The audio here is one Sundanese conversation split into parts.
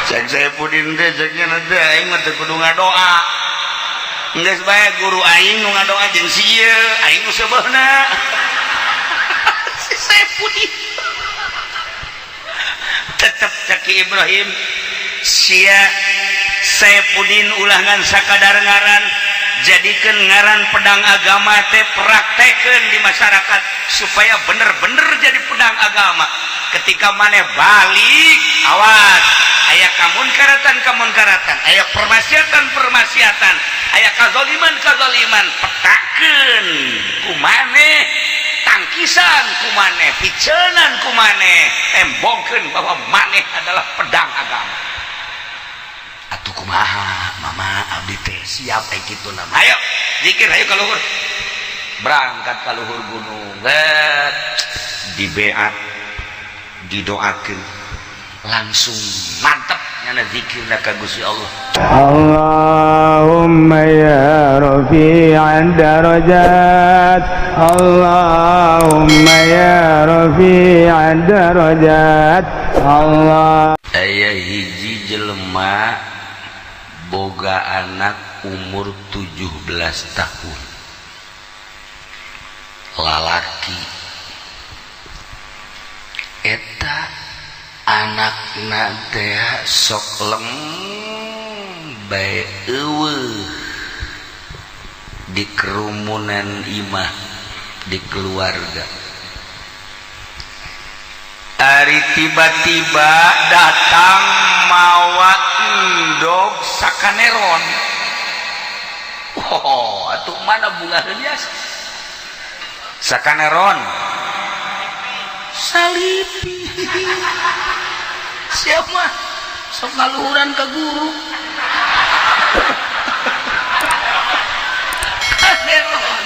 Cek Saepudin teh, cek nya teh, aing mah teu kudu ngadoa. Geus bae guru aing nu ngadoa jeung si ieu, aing nu sebeuna. Si Saepudin. Tetep cek Ki Ibrahim, sia Saepudin ulah ngan sakadar ngaran, jadikan ngaran pedang agama teh praktekeun di masyarakat supaya bener-bener jadi pedang agama. Ketika maneh balik, awas aya kamunkaratan kamunkaratan, aya permaksiatan permaksiatan, aya kazaliman kazaliman, petakeun ku maneh, tangkisan ku maneh, picenan ku maneh, tembongkeun bahwa maneh adalah pedang agama. Atuh kumaha, Mama, abdi teh siap kayak gitu nama. Ayo zikir, ayo ka luhur. Berangkat ka luhur gunung, bet dibeat, didoakeun, langsung mantep nyana zikirna ka Gusti Allah. اللهم يا رفيع الدرجات، اللهم يا رفيع الدرجات، الله Aya hiji jelema boga anak umur 17 tahun, lalaki. Eta anakna teh sok leng bae, euweuh di kerumunan imah, di keluarga. Ari tiba-tiba datang mawa endog sakaneron. Oh, atuh mana bunga biasa sakaneron salipi. Siapa sok ngaluhuran ke guru kaneron.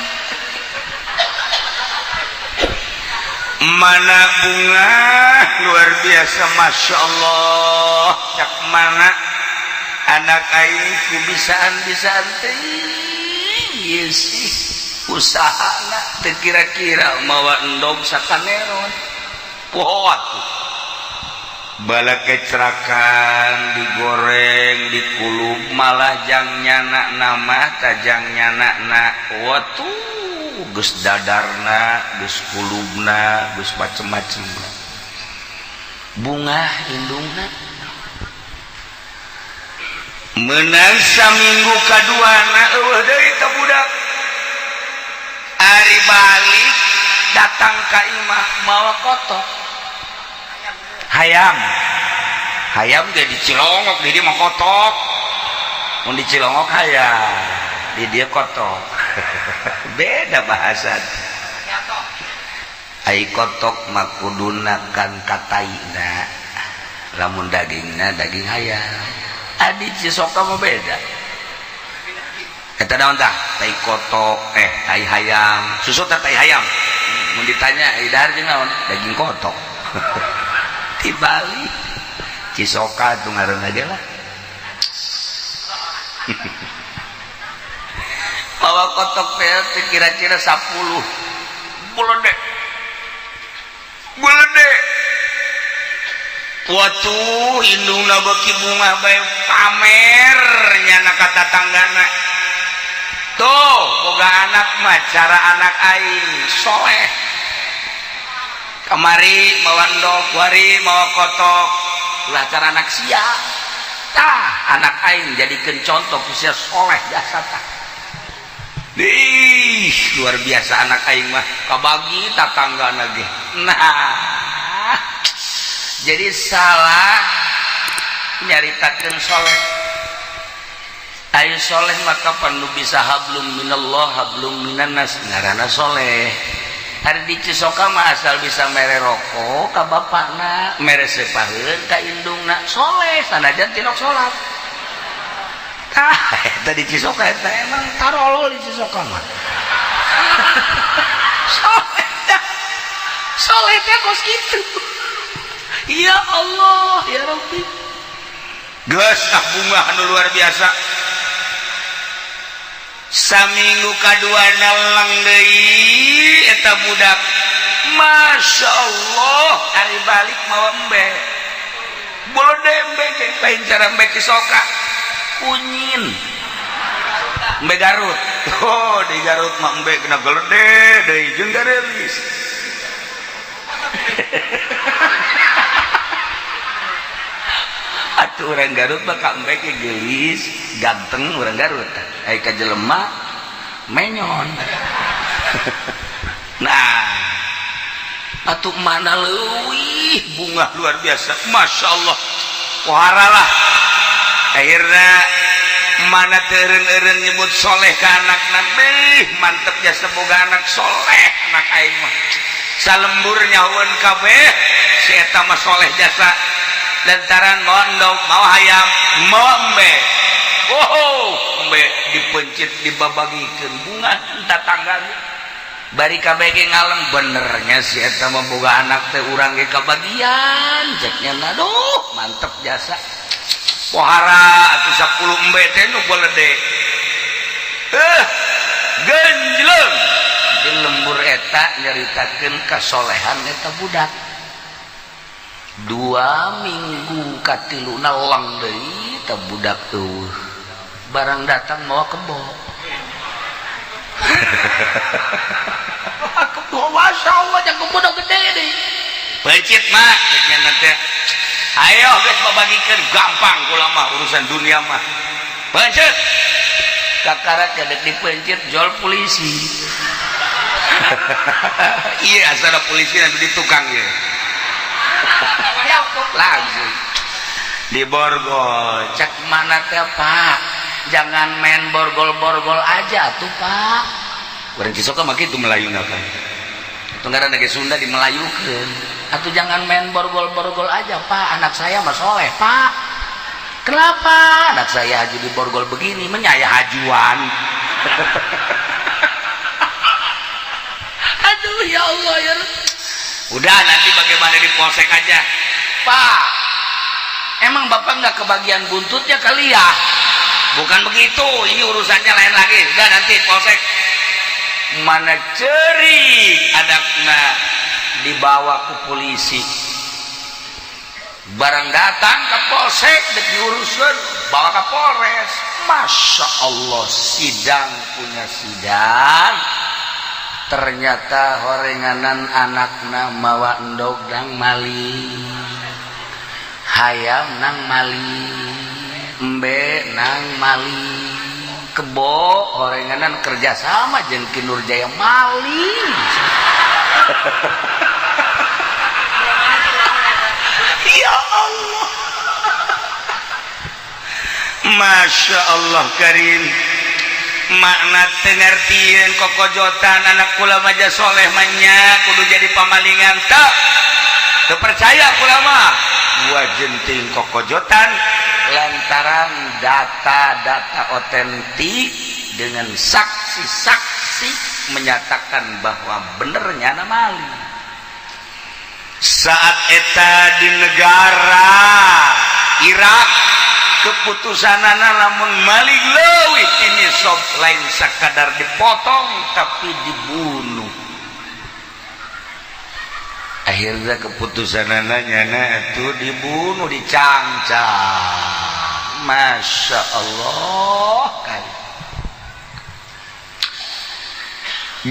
Mana bunga luar biasa, masya Allah. Cak mana anak aing ku bisaan bisaan teuing ieu sih usahana teu kira-kira mawa endog sakaneron. Poho atuh balak kecerakan, digoreng, dikulub, malah jang nyana nama tajang nyana na watu geus dadarna, geus kulubna, geus macem-macem. Bunga indungna. Menang saminggu kaduana eueuh deui teh budak. Ari balik datang ka imah mawa kotok hayam. Hayam ge di Cilongok, di dieu mah kotok. Mun di Cilongok hayam, di dieu kotok. Beda bahasa. Ai kotok mah kuduna kan kataina, lamun dagingna daging hayam. Adi Cisoka mah beda. Eta naon tah? Tai kotok, tai hayam. Susu teh tai hayam. Mun ditanya ai dahar jeung naon? Daging kotok. Di Bali Cisoka tuh ngaranna ge lah. Bawa kotok teh kira-kira 10 buledek buledek. Watuh, indungna beuki bunga bae, pamer nyana ka tatanggana. Tuh, boga anak mah cara anak aing soleh. Kamari mawa endog, kuari mawa kotok. Ulah cara anak sia. Tah, anak aing jadikeun contoh ku sia soleh jasa tah. Ih, luar biasa anak aing mah, kabagi tatanggana ge. Nah, jadi salah nyaritakeun soleh. Ayo soleh maka pandu bisa hablum minallah hablum minannas ngaranna soleh. Hari di Cisoka mah asal bisa mere rokok ka bapakna, mere sepaheun ka indungna, soleh sanajan tinok salat. Tah, eta di Cisoka eta emang tarolol di Cisoka mah. Soleh teh. Soleh teh kos kitu. Ya Allah, ya Rabbi. Geus ah bunga anu luar biasa. Saminggu kadua neleng deui eta budak. Masya Allah, ari balik mawa embe. Bolode embe ge lain cara embe Cisoka, kunyin embe Garut. Oh, di Garut mah embe kena gelede deui jeung garelis. Atuh urang Garut mah ka embe ge geulis, ganteng urang Garut. Ai ka jelema menyon. Nah, atuh mana leuwih bunga luar biasa, Masya Allah, pohara lah. Akhirnya mana teureun-eureun nyebut soleh ke anak bih mantep jasa boga anak soleh. Anak aing mah salembur nyahoeun kabeh si eta mah soleh jasa, lantaran mawa endog, mawa hayam, mawa embe. Oh, embe dipencit, dibabagikeun, bunga tatangga bari kabeh ge ngalem. Benernya si eta mah boga anak teh urang ge kabagian ceknya. Aduh, mantep jasa, pohara atuh 10 embe teh nu bolede genjleng. Di lembur eta nyaritakeun kasolehan eta budak. 2 minggu katiluna lang deui eta budak eueuh, barang datang mawa kebo. Kebo, Masya Allah, jangan kebo udah gede deh. Pencit mah ceknya nanti, ayo guys, babagikeun gampang kula mah, urusan dunia mah. Pencit kakarak kadek dipencit jual polisi. Iya, asal ada polisi nanti di tukang ya langsung di borgol. Cek mana teh, Pak, jangan main borgol-borgol aja tuh, Pak. Urang Cisoka mah kitu Melayu kan itu, ngaranna ge Sunda dimelayukeun. Atuh jangan main borgol-borgol aja, Pak. Anak saya mah soleh, Pak. Kenapa anak saya haji di borgol begini menyaya hajuan? Aduh, ya Allah, ya Rabb. Udah, nanti bagaimana di polsek aja, Pak. Emang bapak nggak kebagian buntutnya kali ya? Bukan begitu, ini urusannya lain lagi. Udah, nanti polsek. Mana ceri anakna dibawa ke polisi, barang datang ke polsek dek diuruskan bawa ke Polres. Masya Allah, sidang punya sidang, ternyata horenganan anakna mawa endog nang maling, hayam nang maling, embe nang maling, kebo horenganan kerjasama jeung Ki Nurjaya maling. Ya Allah, Masya Allah Karim. Makna tengertieun kokojotan anak kula maja soleh manya kudu jadi pamalingan tak terpercaya kula mah wajenting kokojotan, lantaran data-data otentik dengan saksi-saksi menyatakan bahwa benernya anak maling. Saat eta di negara Irak keputusanana lamun maling leuwih ti nisab lain sakadar dipotong tapi dibunuh. Akhirnya keputusanana nyana itu dibunuh, dicangcang. Masya Allah kali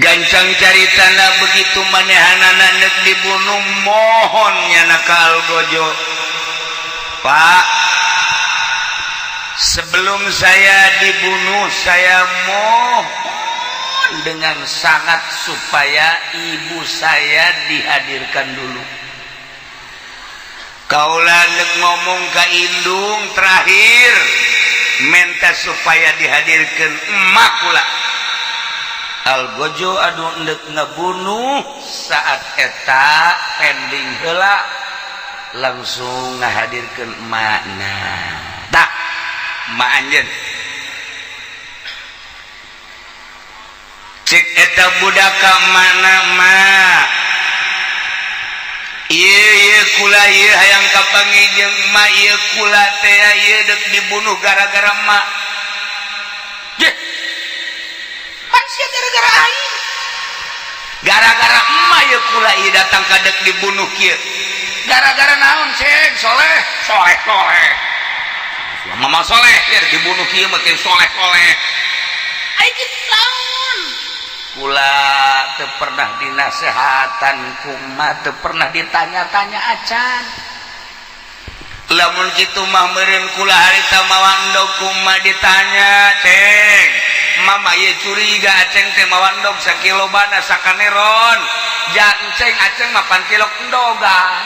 gancang caritana. Begitu manehanana nek dibunuh, mohon nyana ka Algojo, Pak, sebelum saya dibunuh saya mohon dengan sangat supaya ibu saya dihadirkan dulu. Kaula nek ngomong ke indung terakhir minta supaya dihadirkan emak kula. Algojo aduh ndek ngebunuh saat eta pending heula, langsung ngahadirkan emakna. Tak emak anjeun, cek eta budak ka mana, mak ieu ieu kula ieu hayang kapanggih jeung emak ieu, kula teh ieu dek dibunuh gara-gara emak. Jeh, manusia gara-gara aing, gara-gara emak ieu kula ieu datang ka dek dibunuh kieu. Gara-gara naon, ceng? Soleh, soleh, soleh. Mama soleh, biar dibunuh kieu mah soleh, soleh. Ai kitu naon? Kula teu pernah dinasehatan kuma, teu pernah ditanya-tanya acan. Lamun kitu mah meureun kula harita mawa endog kuma ditanya, "Ceng, mama ieu curiga aceng teh mawa endog sakilo bana sakaneron. Ja ceng, aceng mah pan tilok endogan.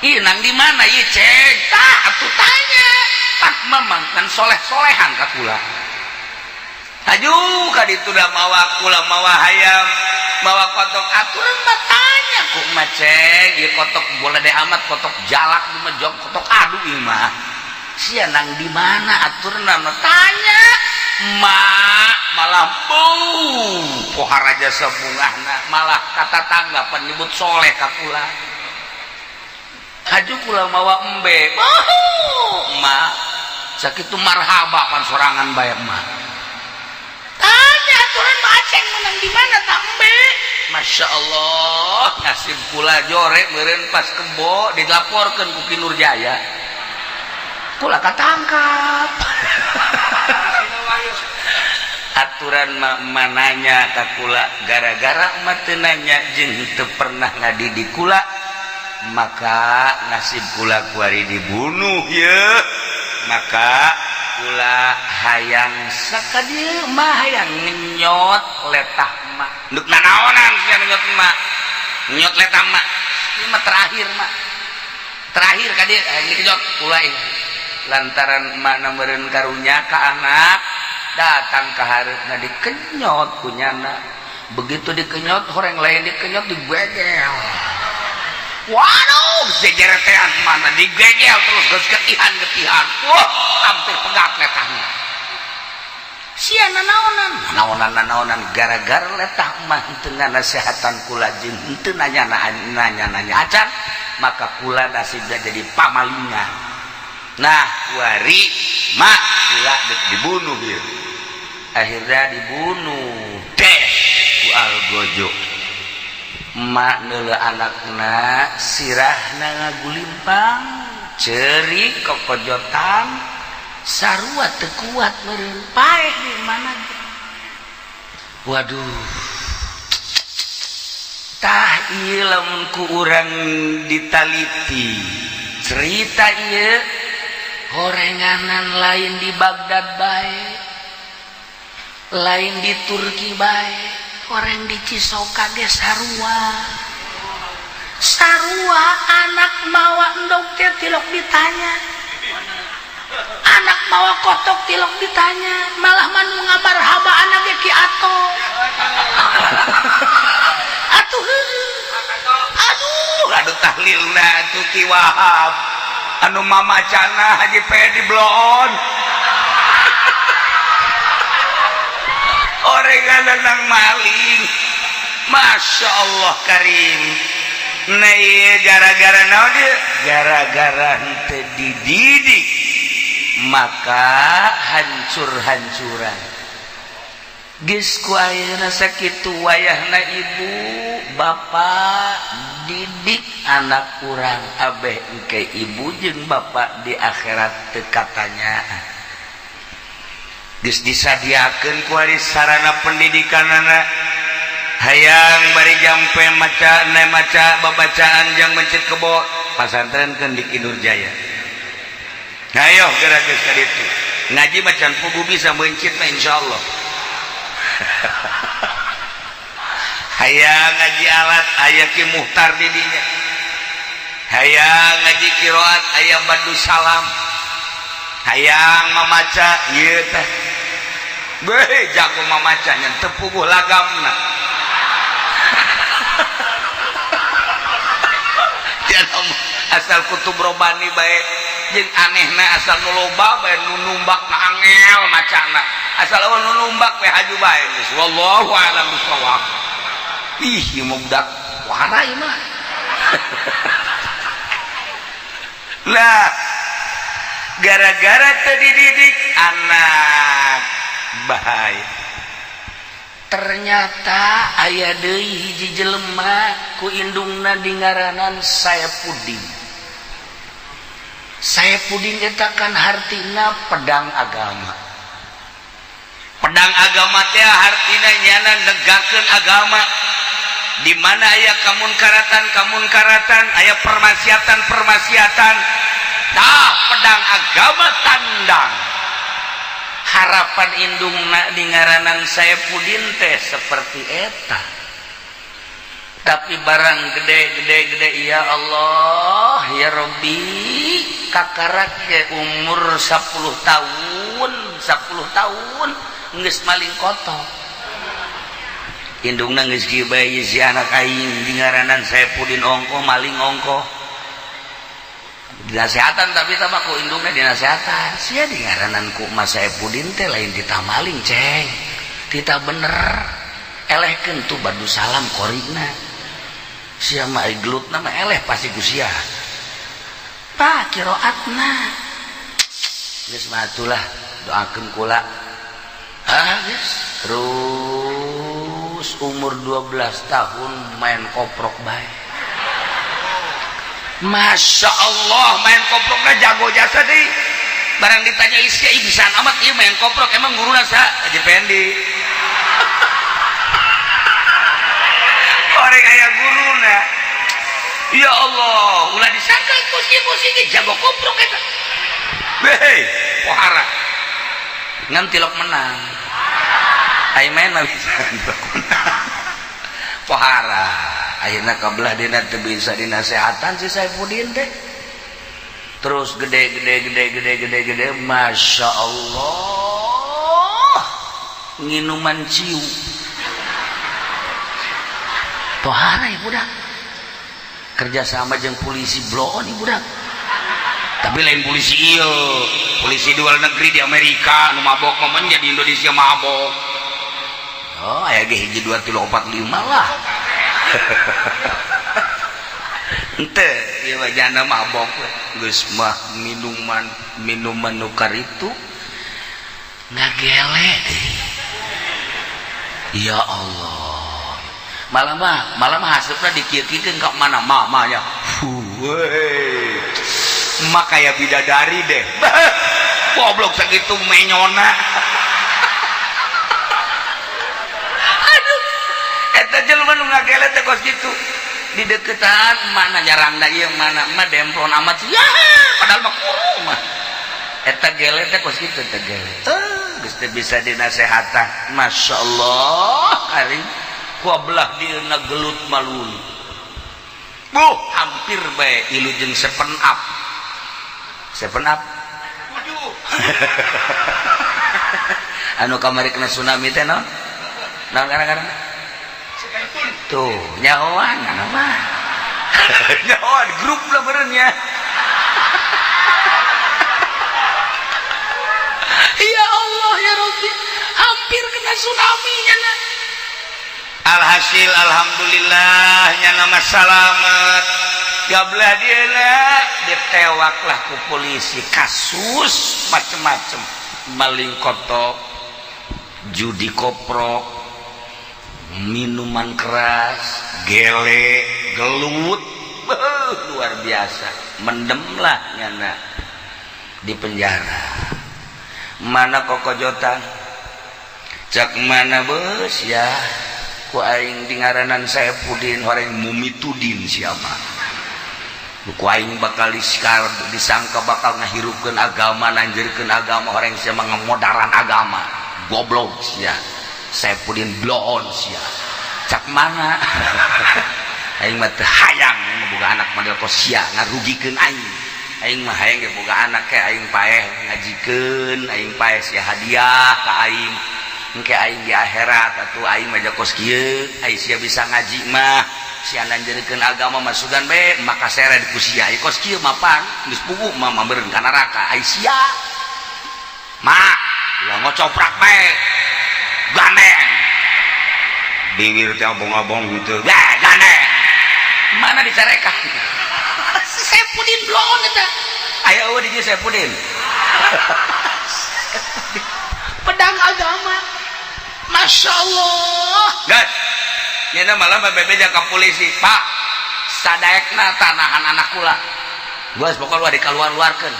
Ih, nang di mana ieu, ceng?" Tah, atuh tanya. Tah, mamang kan soleh-solehan ka kula. Haju ka ditu da mawa kula mawa hayam, mawa kotok, aturan mah tanya ku mah, "Ceng, ieu kotok boleh deh amat kotok jalak di mah jog kotok adu ieu mah. Sia nang di mana?" Aturan mah tanya. Mak malah bau pohara jasa bungahna, malah kata tangga penyebut soleh ka kula. Haju kula mawa embe. Oh, mak sakitu marhaba pan sorangan bae mah. Tanya aturan mah, "Aceng menang di mana tak embe?" Masya Allah, nasib kula jore meureun pas kebo dilaporkeun ku Ki Nurjaya. Kula katangkap. Aturan mah mananya ka kula, gara-gara emak teu nanya jeung teu pernah ngadidik kula, maka nasib kula kuari dibunuh ye. Maka kula hayang sakadieu mah hayang ngenyot letah emak. Nduk nanaonan sia ngenyot emak, ngenyot letah emak. Ieu mah terakhir, mak, terakhir ka dieu hayang dikenyot kula ini lantaran emak meureun karunya ka anak datang ke hareupna dikenyot kunyana. Begitu dikenyot, horeng lain dikenyot, digegel. Waduh, jejeretean mana digegel terus geus getihan-getihan. Wah, hampir pegat letahnya. Sia nanaonan, nanaonan, nanaonan? Gara-gara letah mah teu nasehatan kula jeung henteu nanya nanya nanya acan, maka kula nasibnya jadi pamalingan. Nah, wari mak kula dek dibunuh ieu. Akhirnya dibunuh deh ku Algojo. Emak neuleuh anakna, sirahna ngagulimpang, ceurik kokojotan, sarua teu kuat meureun, paeh di mana ge. Waduh, tah ieu lamun ku urang ditaliti cerita ieu, horenganan lain di Baghdad bae, lain di Turki bae, orang di Cisoka ge sarua sarua. Anak mawa endog teh tilok ditanya, anak mawa kotok tilok ditanya, malah manu ngamarhaba anak ge Ki Ato atuh heueuh. Aduh, aduh, tahlilna atuh Ki Wahab anu mamacana Haji Pedi bloon orenganan nang maling. Masya Allah Karim. Nah, ieu gara-gara naon ieu? Gara-gara henteu dididik maka hancur-hancuran. Geus ku ayeuna sakitu wayahna ibu bapak didik anak urang abeh engke ibu jeung bapak di akhirat teu katanya. Geus disadiakeun ku ari sarana pendidikan anak hayang bari jampe maca ne maca babacaan jang mencit kebo pasantren di Ki Nurjaya. Ayo geura geus ka ditu ngaji macan pugu bisa mencit mah insyaallah. Hayang ngaji alat, aya Ki Muhtar di dinya. Hayang ngaji qiraat, aya Badu Salam. Hayang mamaca ieu teh. Beuh, jago mamacanya teu puguh lagamna. Asal kutub robani bae jeung anehna, asal nu loba bae nu numbak na angel macana, asal eueuh nu numbak we haju bae geus. Wallahu a'lam bissawab. Ih, ieu mah budak warai mah. Lah, gara-gara teu dididik anak bahaya. Ternyata aya deui hiji jelema ku indungna dingaranan Saepudin. Saepudin eta kan hartina pedang agama. Pedang agama teh hartina nyana negakeun agama. Di mana aya kamunkaratan-kamunkaratan, aya permaksiatan-permaksiatan, tah pedang agama tandang. Harapan indungna dingaranan Saepudin teh seperti eta. Tapi barang gede gede gede, ya Allah ya Robbi, kakarak ge umur 10 tahun, 10 tahun geus maling kotok. Indungna geus kieu bae, si anak aing dingaranan Saepudin ongko maling ongko. Dinasehatan tapi sama ku indungna dinasehatan. Sia dingaranan ku Mas Saepudin teh lain titah maling, ceng. Titah bener. Elehkeun tuh badu salam korina. Sia mah ai gelutna mah eleh pasti ku sia. Tah qiraatna. Geus mah atulah doakeun kula. Ah geus terus umur 12 tahun main koprok bae. Masya Allah, main koproknya jago jasa deh. Barang ditanya isi, bisa amat iya main koprok, emang guru nasa Haji Pendi. Orang aya guruna. Ya Allah, ulah disangka kusi-kusi jago koprok eta. Hei, pohara. Ngan tilok menang. Ai main mah bisa tilok menang. Pohara. Akhirnya kabelah dina teu bisa dinasehatan si Saepudin teh. Terus gede gede gede gede gede gede, Masya Allah, nginuman ciu. Pohara ya budak. Kerja sama jeung polisi bloon ieu budak. Tapi lain polisi ieu, polisi di luar negeri di Amerika nu mabok mah menjadi Indonesia mabok. Oh, aya ge 1 2 3 4 5 lah. Ente ieu mah janda mabok geus mah minuman minuman nu karitu ngagele deui. Ya Allah. Malah mah hasupna dikieu-kieukeun ka mana mamanya. Fuh. Mak kayak bidadari deh. Goblok sakitu menyona. Aduh. Eta jelema nu ngagele teh kos kitu. Di deketan mana nyarangna ieu mana mah demplon amat sih. Ya, padahal mah kuru mah. Eta gele teh kos kitu teh gele. Geus teu bisa dinasehatan. Masya Allah, karing kuabelah dieuna gelut malulu. Buh, hampir bae ilu jeung 7 Up. 7 Up. 7. Anu kamari kena tsunami teh naon? Naon gara-gara? Tuh, nyahoan anu mah. Nyahoan grup lah benernya. Ya Allah ya Rabbi, hampir kena tsunami nya. Alhasil alhamdulillah nya nama salamet. Gablah dia ditewaklah ku polisi kasus macem-macem, maling kotok, judi koprok, minuman keras, gele, gelut, luar biasa. Mendemlah nyana di penjara. Mana kokojotan? Cak mana bos ya? Ku aing dingaranan Saepudin horeng mumitudin siapa? Ku aing bakal diskar disangka bakal ngahirupkeun agama, nanjirkeun agama, horeng sia ngemodaran agama. Goblok sia. Saepudin bloon sia. Cak mana? Aing mah teu hayang boga anak model kos sia ngarugikeun aing. Aing mah hayang ge boga anak ke aing paeh ngajikeun, aing paeh sia hadiah ka aing. Engke aing di akhirat atuh aing mah kos kieu, ai sia bisa ngaji mah. Sia nanjirkeun agama mah sugan be maka seret ku sia. Ai kos kieu mah pan geus puguh mah meureun ka neraka. Ai sia mak ulah ngocoprak bae. Gandeng. Biwir teh abong-abong gitu. Wah, gandeng. Mana dicarekan? Saepudin bloon eta. Aya eueuh di dieu Saepudin. Pedang agama. Masya Allah. Gas. Nyana malah bebeja ka polisi, Pak. Sadaekna tanahan anak kula. Geus pokok lu dikaluar-luarkeun.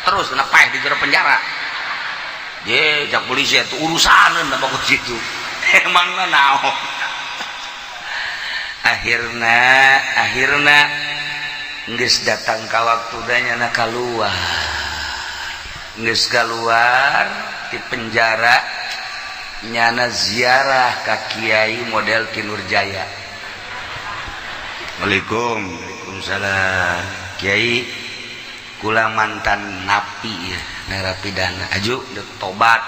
Terus kena paeh di jero penjara. Ye, cak polisi itu urusaneun da pokok situ. Emangna naon? Akhirna geus datang ka waktuna nyana kaluar. Geus kaluar di penjara nyana ziarah ka kiai model Ki Nurjaya. Assalamualaikum. Waalaikumsalam. Kiai, kula mantan napi ya, narapidana. Aju dek tobat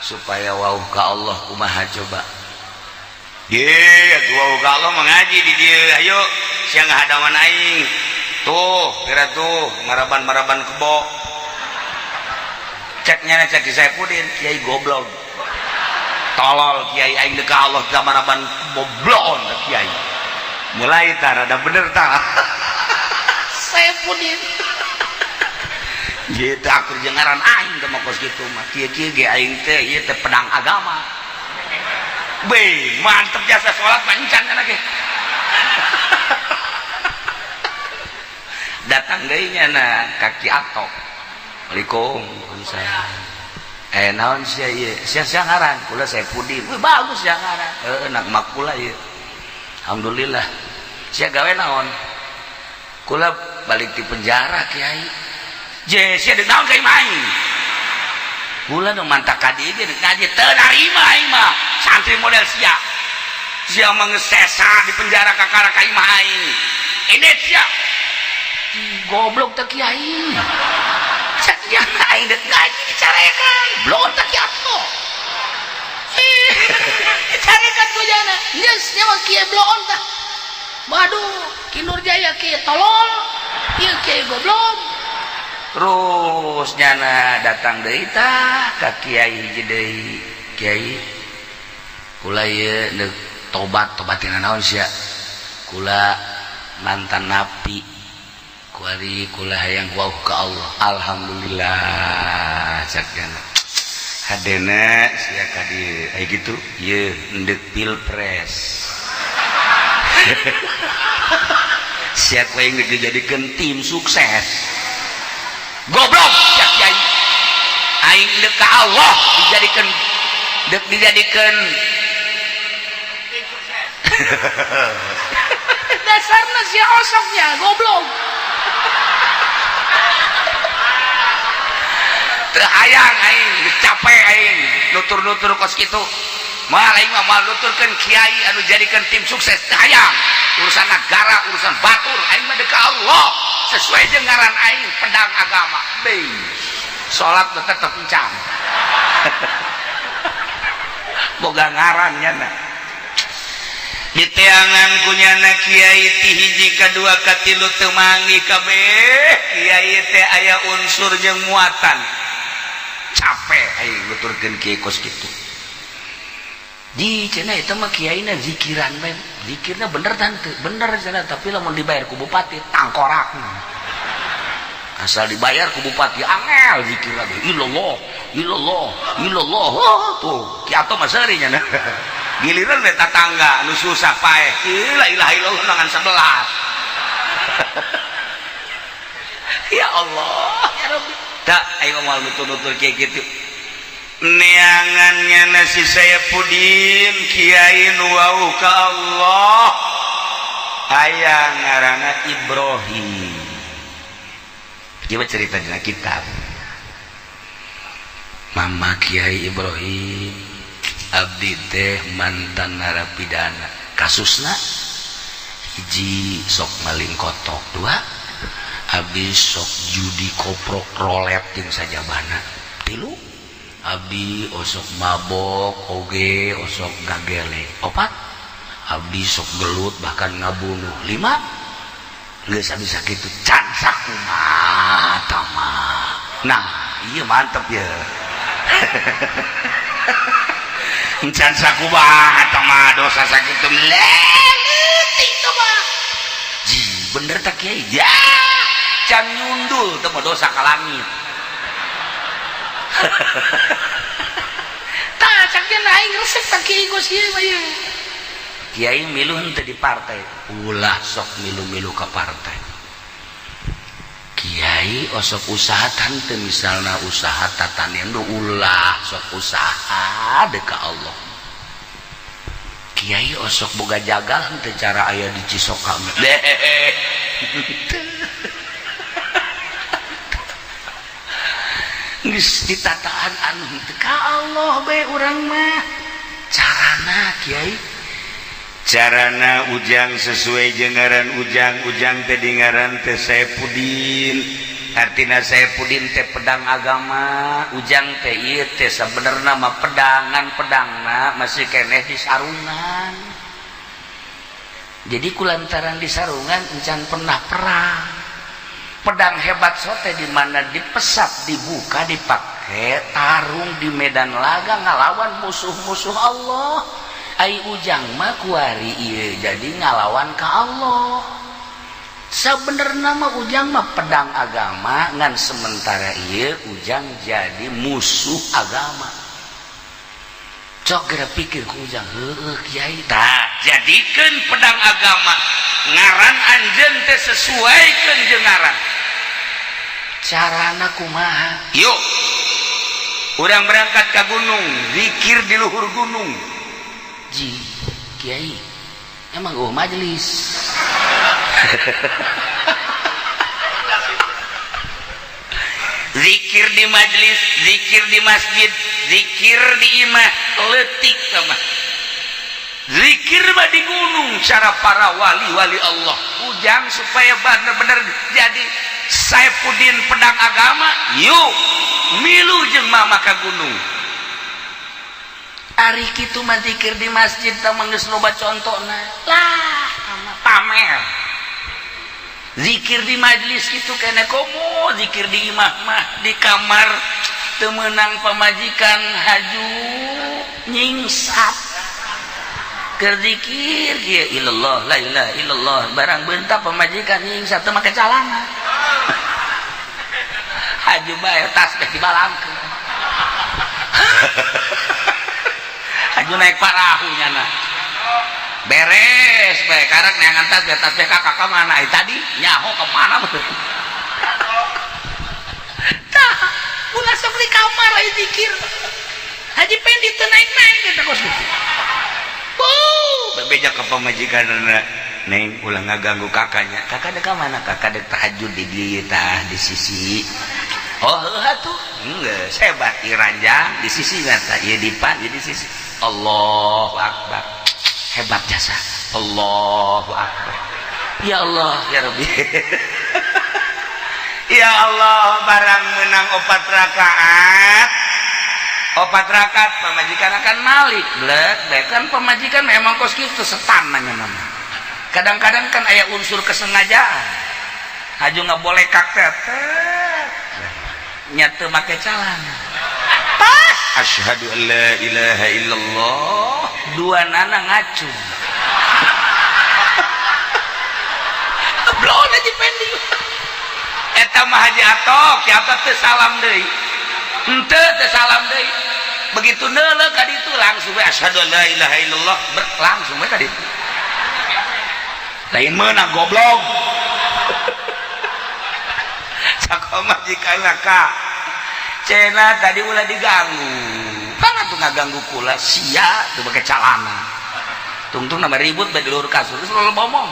supaya wauh ka Allah kumaha coba. Ye, atuh wauh ka Allah mengaji di dieu. Ayo sia ngahadawan aing. Tuh, kira tuh maraban-maraban kebo. Ceknya cek Ki Saipudin, kiai goblok. Tolol kiai aing dek ka Allah ka maraban goblok kiai. Mulai tah rada bener tah. Saipudin. Ieu teh akur jeung ngaran aing teh mah kos kitu mah. Kieu-kieu ge aing teh ieu teh pedang agama. Be, mantep jasa salat mah encan kana ge. Datang deui nya ka Ki Ato. Assalamualaikum. Waalaikumsalam. Naon sia ieu? Sia sia ngaran? Kula Saipudin. Wih, bagus sia ngaran. Heueuh nak mak kula ieu. Alhamdulillah. Sia gawe naon? Kula balik di penjara kiai. Je sia deuk naon ka imah aing? Kula nu mantak ka dieu ge deuk ngaji teu narima aing mah. Santri model sia. Sia mah geus sesa di penjara kakara ka imah aing. Ini sia. Goblok teh kiai. Sia aing deuk ngaji dicarekan. Blon teh kiai atuh. Dicarekan ku jana. Geus nya mah kiai bloon tah. Waduh, Ki Nurjaya kiai tolol. Ieu kiai goblok. Terus nyana datang deui tah ka kiai hiji deui. Kiai kula ieu deuk tobat, tobatina naon sia? Kula mantan napi. Kuari kula hayang wauh ka Allah. Alhamdulillah cak nyana. Hadena sia ka dieu. Aya kitu ieu endek pilpres. Sia ku aing geus dijadikeun tim sukses. Goblok sia kiai. Aing deuk ka Allah dijadikeun deuk dijadikeun tim sukses. Dasarna sia osoknya goblok. Teu hayang aing, geus capek aing nutur-nutur kos kitu. Moal aing mah moal nuturkeun kiai anu jadikeun tim sukses teu hayang. Urusan negara, urusan batur, aing mah deuk ka Allah sesuai jeung ngaran aing pedang agama. Deui. Salat mah tetep encan. Boga ngaran nyana. Diteangan ku nyana kiai ti hiji kadua katilu teu manggih kabeh. Kiai teh aya unsur jeung muatan. Capek aing nuturkeun kiai kos kitu. Di cenah eta mah kiaina zikiran bae. Zikirna bener tante, bener cenah tapi lamun dibayar ku bupati tangkorak. Asal dibayar ku bupati angel zikir lagi. Illallah, illallah, illallah. Oh, tuh Ki Ato mah seuri nya. Giliran we tatangga anu susah paeh. La ilaha illallah nangan 11. Ya Allah, ya Rabbi. Tak aing moal nutur-nutur kieu kitu. Neangannya nasi Saipudin kiai nu wauh ka Allah. Aya ngaranna Ibrahim. Ieu cerita dina kitab. Mama Kiai Ibrahim abdi teh mantan narapidana. Kasusna hiji sok maling kotok, dua abdi sok judi koprok rolet jeung sajabana, tilu abdi osok mabok oge osok gagele, opat abdi sok gelut bahkan ngabunuh, lima geus abdi sakitu can sakumaha mah. Nah iya mantep ya. Can sakumaha mah dosa sakitu leutik teh mah. Ji bener tak kiai? Ya can nyundul teh mah dosa ka langit. Tah cak cenah Aing resep tah kiai kos kieu mah ieu. Kiai milu henteu di partai, ulah sok milu-milu ka partai. Kiai osok usaha tante, misalna usaha tatanian, du ulah sok usaha dek ka Allah. Kiai osok boga jagal henteu cara aya di Cisoka deh. Geus ditataan anu henteu ka Allah bae urang mah. Carana kiai, carana Ujang sesuai jeung ngaran Ujang. Ujang teh di ngaran teh Saepudin, artina Saepudin teh pedang agama. Ujang teh ieu teh sabenerna mah pedangan, pedangna masih keneh di sarungan. Jadi kulantaran di sarungan encan pernah perang. Pedang hebat sote di mana dipesap, dibuka, dipake tarung di medan laga ngalawan musuh-musuh Allah. Ai Ujang mah kuari ieu jadi ngalawan ka Allah. Sabenerna mah Ujang mah pedang agama, ngan sementara ieu Ujang jadi musuh agama. Cok geura pikir ku Ujang, heueuh kiai tah jadikeun pedang agama. Ngaran anjeun teh sesuaikeun jeung ngaran. Carana kumaha? Yuk urang berangkat ka gunung, zikir di luhur gunung. Ji kiai emang oh majelis. Zikir di majelis, zikir di masjid, zikir di imah leutik mah. Zikir mah di gunung cara para wali-wali Allah. Ujang supaya bener-bener jadi Saepudin pedang agama, yuk milu jeung mama ka gunung. Ari kitu mah zikir di masjid tah mah geus loba contona. Lah, pamer. Zikir di majelis kitu kene komo zikir di imah mah di kamar teu meunang pamajikan haju nyingsat. Keur zikir kieu ilallah la ilaha illallah barang beunta pamajikan nyingsat teu make calana. Haju bae tas teh dibalangkeun. Haju naik parahu nyana. Beres bae karak neangan tas bae, tas bae kakak ka mana? Ai tadi nyaho ka mana betul. Tah, ulah sok di kamar ai zikir. Haji Pendi teu naik-naik eta kos kitu. Wuh, bebeja ka pamajikanna. Neng ulah ngaganggu kakaknya. Kakak dek ka mana? Kakak dek tahajud di dieu tah di sisi. Oh, heuh atuh. Geus hebat ieu ranjang di sisi tah ieu dipan ieu di sisi. Allahu akbar. Hebat jasa. Allahu akbar. Ya Allah, ya Rabbi. Ya Allah, barang menang 4 rakaat. 4 rakaat pamajikan akan malik. Blek, blek kan pamajikan memang kos kitu setan nanya nama. Kadang-kadang kan aya unsur kesengajaan. Haju ngabolekak teh. Nya teu make calana. Pas asyhadu an la ilaha illallah, dua nana ngacung. Blon aja pending. Eta mah Haji Atok, siapa teu salam deui. Henteu teu salam deui. Begitu neuleuh ka ditu langsung we asyhadu an la ilaha illallah, langsung we ka ditu. Lain meunang goblok. Sakomajikan ka. Cena tadi ulah diganggu. Mana tuh ngaganggu kula sia tuh pakai calana. Tungtung nama ribut bae di luhur kasur terus lo ngomong.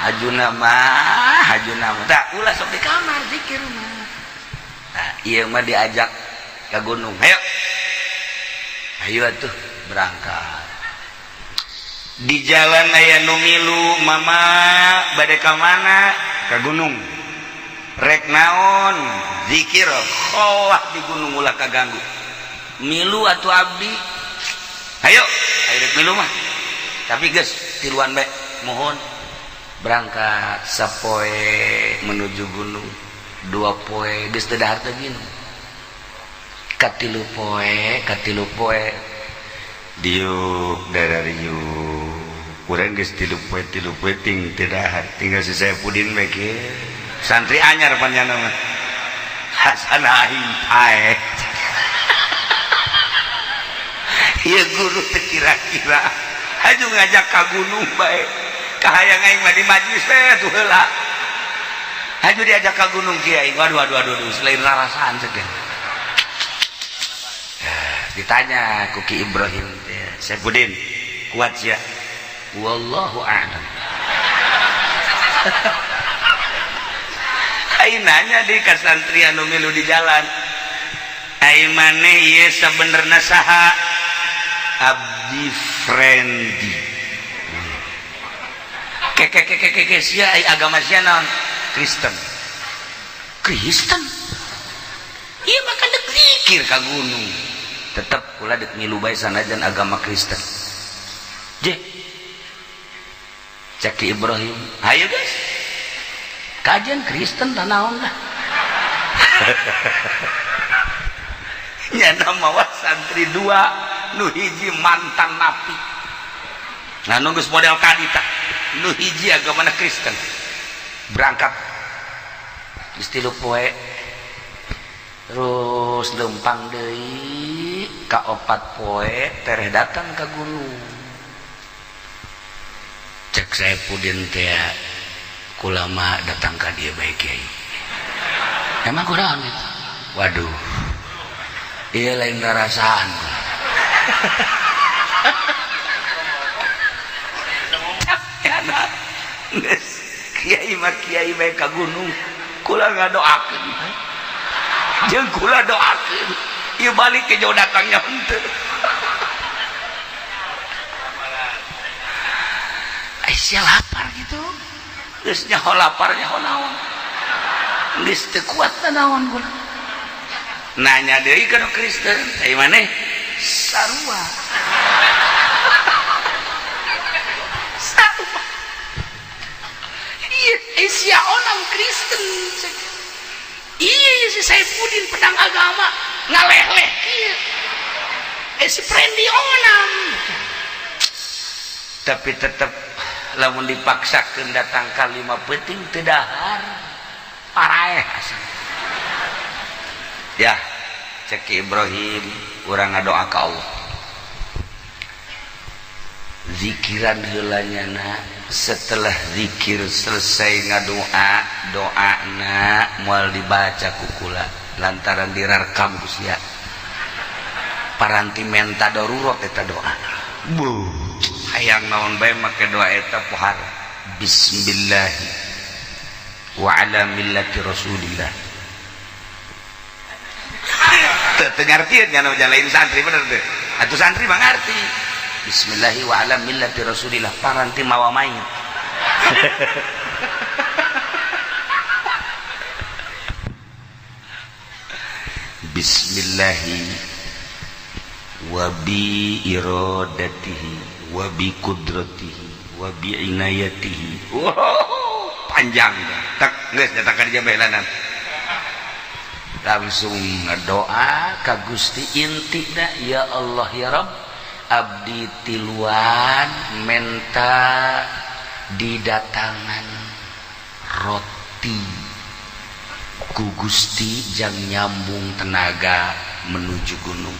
Hajuna mah, hajuna mah. Tah ulah sok di kamar zikir mah. Nah, ieu mah diajak ke gunung. Ayo. Ayo atuh berangkat. Di jalan aya nu milu, mama bade ka mana? Ka gunung. Rek naon? Zikir kholah di gunung ulah kaganggu. Milu atuh abdi. Ayo, ayo rek milu mah. Tapi geus tiluan bae, mohon. Berangkat sapoe menuju gunung. 2 poe geus teu dahar teu minum. Katilu poe, katilu poe. Diuk darariuk. Urang geus 3 poe, 3 poe ting teu dahar. Tinggal si Saepudin bae kieu. Santri anyar panjana mah. Hasan aing pae. Ieu guru teu kira-kira haju ngajak ka gunung bae kahayang aing mah di majlis teh tuh heula haju diajak ka gunung kiai. Waduh waduh waduh, waduh selain rarasaan cek. Ditanya ku Ki Ibrahim teh, Saifuddin kuat sia? Wallahu a'lam. Ai nanya di ka santri anu milu di jalan, ai maneh ieu sabenerna saha? Abdi Frendi. Keke keke keke sia ai agama sia naon? Kristen. Kristen ieu mah kan dek zikir ka gunung, tetep kula dek milu bae sanajan agama Kristen. Je cek Ki Ibrahim, ayo guys kajian Kristen tanaon lah. Nyana mawa santri dua, nu hiji mantan napi, nah nunggu model kadita, nu hiji agamana Kristen. Berangkat geus 3 poe terus lempang deui ka 4 poe tereh datang ka gunung. Cek Saifuddin teh, kulama datang ka dieu bae kiai, emang kurang itu? Waduh ieu lain rarasaan. Geus kiai mah kiai bae ka gunung, kula ngadoakeun jeung kula doakeun ieu balik ke jauh datangnya henteu. Aisyah lapar gitu, geus nyaho lapar nyaho naon, geus teu kuat naon kula. Nanya deui ka nu Kristen, ai maneh? Sarua. Sarua. Iya, sia onam Kristen. Iya si Saifuddin pedang agama ngaleh-leh kieu. Si Prendi onam. Tapi tetep lamun dipaksakeun datang ka 5 peuting teu dahar paraeh asal. Ya, cek Ki Ibrahim urang ngadoa ka Allah. Zikiran heula nyana, setelah zikir selesai ngadoa, doana moal dibaca ku kula lantaran dirarkam ku sia. Paranti menta darurat eta doa. Buh, hayang naon bae make doa eta pohara. Bismillah wa ala millati Rasulillah. Teu ngartieun nya nu lain santri bener teu. Atuh santri mah ngarti. Bismillahi wa ala millati Rasulillah paranti mawa mayit. Bismillahi wa bi iradatihi wa bi qudratihi wa bi inayatihi. Wow, panjang tak geus datang ka dieu bae. Langsung ngadoa ka Gusti intina, ya Allah ya Rabb, abdi tiluan menta didatangan roti ku Gusti jang nyambung tenaga menuju gunung.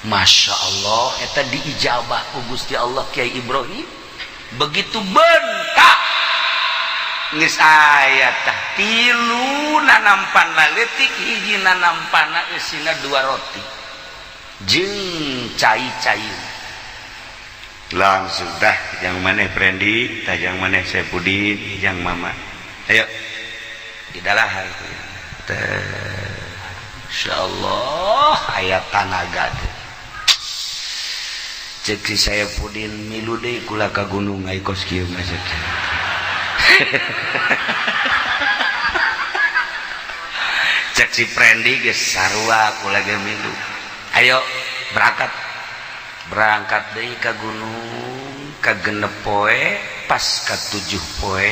Masya Allah, eta diijabah ku Gusti Allah Kiai Ibrahim. Begitu bentak geus aya tah tilu nanampan laletik, hiji nanampana eusina 2 roti jeung cai-cai. Langsung dah jang maneh Prendi, tah jang maneh Saifuddin, jang mama. Ayo didalahar teh. Insyaallah aya tanaga teh. Cek si Saifuddin milu deui kula ka gunung ai kos kieu mah cek. Cek si Prendi geus sarua kula ge milu. Ayo berangkat. Berangkat deui ka gunung ka 6 poe, pas ka 7 poe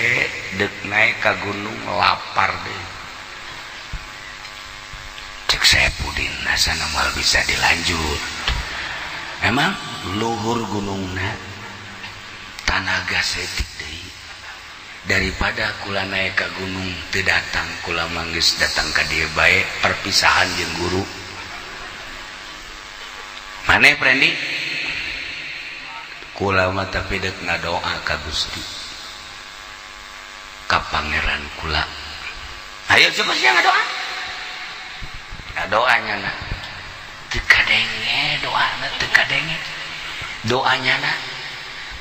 deuk naik ka gunung lapar deui. Cek Saifuddin asana moal bisa dilanjut. Emang luhur gunungna tanaga setik deui. Daripada kula naik ka gunung teu datang, kula manggis datang ka dieu bae perpisahan jeung guru. Maneh, Prendi? Kula mah tapi dek ngadoa ka Gusti, ka Pangeran kula. Ayo, coba sia ngadoa. Ngadoanya na teu kadenge, doana teu kadenge. Doanya na,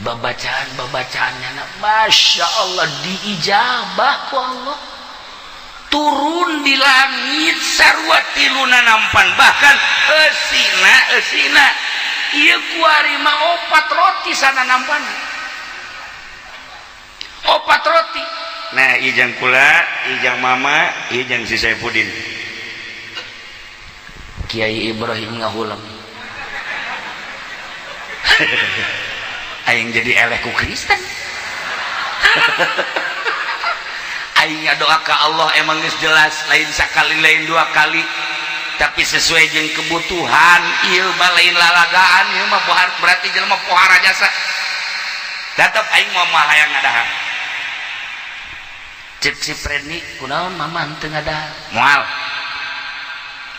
babacaan babacaannya na, Masya Allah, diijabah ku Allah. Turun di langit sarua tiluna nampan, bahkan eusina eusina ieu kuari mah opat roti sana nampan, opat roti. Nah, ijang kula, ijang mama, ijang si Saipudin. Kiai Ibrahim ngahulam, aing jadi eleh ku Kristen. Aing doa ke Allah emang geus jelas, lain sekali, lain dua kali, tapi sesuai jeung kebutuhan. Ieu mah lain lalagaan, ieu mah pohar, berarti jelema pohara jasa. Tetep aing mau mah hayang ngadahar. Cek si Preni, "Kunaon Mama teu ngadahar?" "Moal."